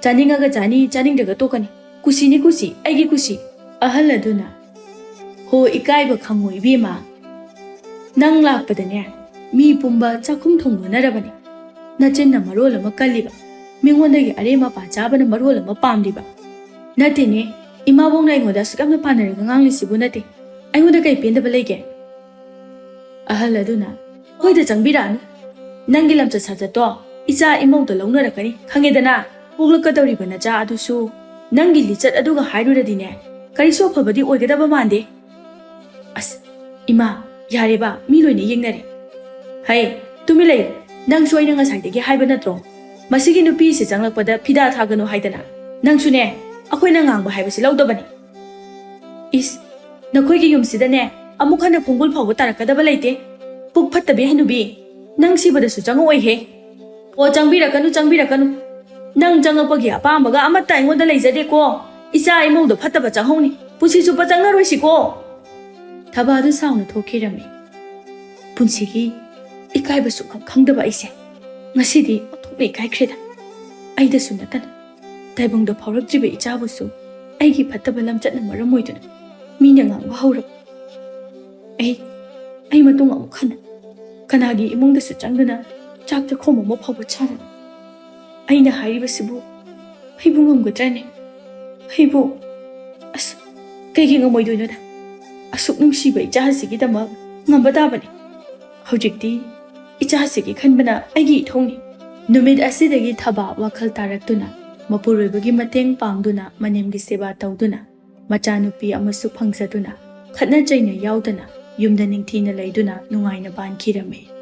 ꯆꯥꯅꯤꯡꯉꯒ ꯆꯥꯅꯤ, ꯆꯥꯅꯤꯡꯗ꯭ꯔꯒ ꯇꯣꯛꯀꯅꯤ꯫ ꯀꯨꯁꯤꯅꯤ ꯀꯨꯁꯤ, ꯑꯩꯒꯤ ꯀꯨꯁꯤ꯫" ꯑꯍꯜ ꯑꯗꯨꯅ, "ꯍꯣ, ꯏꯀꯥꯏꯕ ꯈꯪꯉꯣ ꯏꯕꯦꯝꯃ꯫ ꯅꯪ ꯂꯥꯛꯄꯗꯅꯦ, ꯃꯤ ꯄꯨꯝꯕ ꯆꯥꯛꯈꯨꯝ ꯊꯣꯡ ꯂꯣꯟꯅꯔꯕꯅꯤ꯫ ꯅꯆꯤꯟꯅ ꯃꯔꯣꯜ ꯑꯃ ꯀꯜꯂꯤꯕ, ꯃꯤꯉꯣꯟꯗꯒꯤ ꯑꯔꯦꯝ ꯑꯄꯥ ꯆꯥꯕꯅ ꯃꯔꯣꯜ ꯑꯃ ꯄꯥꯝꯂꯤꯕ꯫ ꯅꯠꯇꯦꯅꯦ, ꯏꯃꯥꯕꯣꯛꯅ ꯑꯩꯉꯣꯟꯗ ꯑꯁꯨꯛ ꯌꯥꯝꯅ ꯄꯥꯟꯅꯔꯒ ꯉꯥꯡꯂꯤꯁꯤꯕꯨ ꯅꯠꯇꯦ꯫ ꯑꯩꯉꯣꯟꯗ ꯀꯩ ꯄꯦꯟꯗꯕ ꯂꯩꯒꯦ?" ꯑꯍꯜ ꯑꯗꯨꯅ, "ꯍꯣꯏꯗ, ꯆꯪꯕꯤꯔꯛꯑꯅꯨ꯫ ꯅꯪꯒꯤ ꯂꯝꯆꯠ ꯁꯥꯖꯠꯇꯣ ꯏꯆꯥ ꯏꯃꯧꯗ ꯂꯧꯅꯔꯛꯀꯅꯤ, ꯈꯪꯉꯦꯗꯅ? ꯄꯣꯛꯂꯛꯀꯗꯧꯔꯤꯕ ꯅꯆꯥ ꯑꯗꯨꯁꯨ ꯅꯪꯒꯤ ꯂꯤꯆꯠ ꯑꯗꯨꯒ ꯍꯥꯏꯔꯨꯔꯗꯤꯅꯦ, ꯀꯔꯤꯁꯨ ꯑꯐꯕꯗꯤ ꯑꯣꯏꯒꯗꯕ ꯃꯥꯟꯗꯦ꯫ ꯑꯁ, ꯏꯃꯥ, ꯌꯥꯔꯦꯕ, ꯃꯤ ꯂꯣꯏꯅ ꯌꯦꯡꯅꯔꯦ꯫ ꯍꯩ, ꯇꯨꯃꯤꯟ ꯂꯩꯌꯨ꯫ ꯅꯪꯁꯨ ꯑꯩꯅ ꯉꯁꯥꯏꯗꯒꯤ ꯍꯥꯏꯕ ꯅꯠꯇ꯭ꯔꯣ, ꯃꯁꯤꯒꯤ ꯅꯨꯄꯤꯁꯦ ꯆꯪꯂꯛꯄꯗ ꯐꯤꯗꯥ ꯊꯥꯒꯅꯨ ꯍꯥꯏꯗꯅ? ꯅꯪꯁꯨꯅꯦ, ꯑꯩꯈꯣꯏꯅ ꯉꯥꯡꯕ ꯍꯥꯏꯕꯁꯤ ꯂꯧꯗꯕꯅꯤ꯫ ꯏꯁ, ꯅꯈꯣꯏꯒꯤ ꯌꯨꯝꯁꯤꯗꯅꯦ ꯑꯃꯨꯛ ꯍꯟꯅ ꯈꯣꯡꯒꯨꯜ ꯐꯥꯎꯕ ꯇꯥꯔꯛꯀꯗꯕ ꯂꯩꯇꯦ꯫ ꯄꯨꯛ ꯐꯠꯇꯕꯤ ꯍꯅꯨꯕꯤ, ꯅꯪ ꯁꯤꯕꯗꯁꯨ ꯆꯪꯉꯛꯑꯣꯏꯍꯦ꯫ ꯑꯣ, ꯆꯪꯕꯤꯔꯛꯀꯅꯨ, ꯆꯪꯕꯤꯔꯛꯀꯅꯨ꯫ ꯅꯪ ꯆꯪꯉꯛꯄꯒꯤ ꯑꯄꯥꯝꯕꯒ ꯑꯃꯠꯇ ꯑꯩꯉꯣꯟꯗ ꯂꯩꯖꯗꯦꯀꯣ꯫ ꯏꯆꯥ ꯏꯃꯧꯗ ꯐꯠꯇꯕ ꯆꯪꯍꯧꯅꯤ, ꯄꯨꯟꯁꯤ ꯆꯨꯞꯄ ꯆꯪꯉꯔꯣꯏꯁꯤꯀꯣ꯫ ꯊꯕꯥꯗꯨ ꯁꯥꯎꯅ ꯊꯣꯛꯈꯤꯔꯝꯃꯤ꯫ ꯄꯨꯟꯁꯤꯒꯤ ꯏꯀꯥꯏꯕ ꯁꯨꯛꯈꯪ ꯈꯪꯗꯕ ꯑꯩꯁꯦ ꯉꯁꯤꯗꯤ ꯑꯣꯟꯊꯣꯛꯅ ꯏꯀꯥꯏꯈ꯭ꯔꯦꯗ꯫ ꯑꯩꯗꯁꯨ ꯅꯠꯇꯅ ꯇꯥꯏꯕꯪꯗ ꯐꯥꯎꯔꯛꯇ꯭ꯔꯤꯕ ꯏꯆꯥꯕꯨꯁꯨ ꯑꯩꯒꯤ ꯐꯠꯇꯕ ꯂꯝꯆꯠꯅ ꯃꯔꯝ ꯑꯣꯏꯗꯨꯅ ꯃꯤꯅ ꯉꯥꯡꯕ ꯍꯧꯔꯕ꯫ ꯑꯩ, ꯑꯩ ꯃꯇꯨꯡ ꯑꯃꯨꯛ ꯍꯟꯅ ꯀꯅꯥꯒꯤ ꯏꯃꯨꯡꯗꯁꯨ ꯆꯪꯗꯨꯅ ꯆꯥꯛ ꯆꯥꯛꯈꯣꯝ ꯑꯃ ꯐꯥꯎꯕ ꯆꯥꯔꯣꯏ꯫ ꯑꯩꯅ ꯍꯥꯏꯔꯤꯕꯁꯤꯕꯨ ꯑꯩꯕꯨ ꯉꯝꯒꯗ꯭ꯔꯅꯦ? ꯑꯩꯕꯨ, ꯑꯁ, ꯀꯩꯒꯤ ꯉꯝꯃꯣꯏꯗꯣꯏꯅꯣꯗ? ꯑꯁꯨꯛ ꯅꯨꯡꯁꯤꯕ ꯏꯆꯥꯁꯤꯒꯤꯗꯃꯛ ꯉꯝꯕ ꯇꯥꯕꯅꯤ꯫ ꯍꯧꯖꯤꯛꯇꯤ ꯏꯆꯥꯁꯤꯒꯤ ꯈꯟꯕꯅ ꯑꯩꯒꯤ ꯏꯊꯧꯅꯤ꯫ ꯅꯨꯃꯤꯠ ꯑꯁꯤꯗꯒꯤ ꯊꯕꯥ ꯋꯥꯈꯜ ꯇꯥꯔꯛꯇꯨꯅ, ꯃꯄꯨꯔꯣꯏꯕꯒꯤ ꯃꯇꯦꯡ ꯄꯥꯡꯗꯨꯅ, ꯃꯅꯦꯝꯒꯤ ꯁꯦꯕꯥ ꯇꯧꯗꯨꯅ, ꯃꯆꯥꯅꯨꯄꯤ ꯑꯃꯁꯨ ꯐꯪꯖꯗꯨꯅ, ꯈꯠꯅ ꯆꯩꯅ ꯌꯥꯎꯗꯅ, ꯌꯨꯝꯗ ꯅꯤꯡꯊꯤꯅ ꯂꯩꯗꯨꯅ ꯅꯨꯡꯉꯥꯏꯅ ꯄꯥꯟꯈꯤꯔꯝꯃꯤ꯫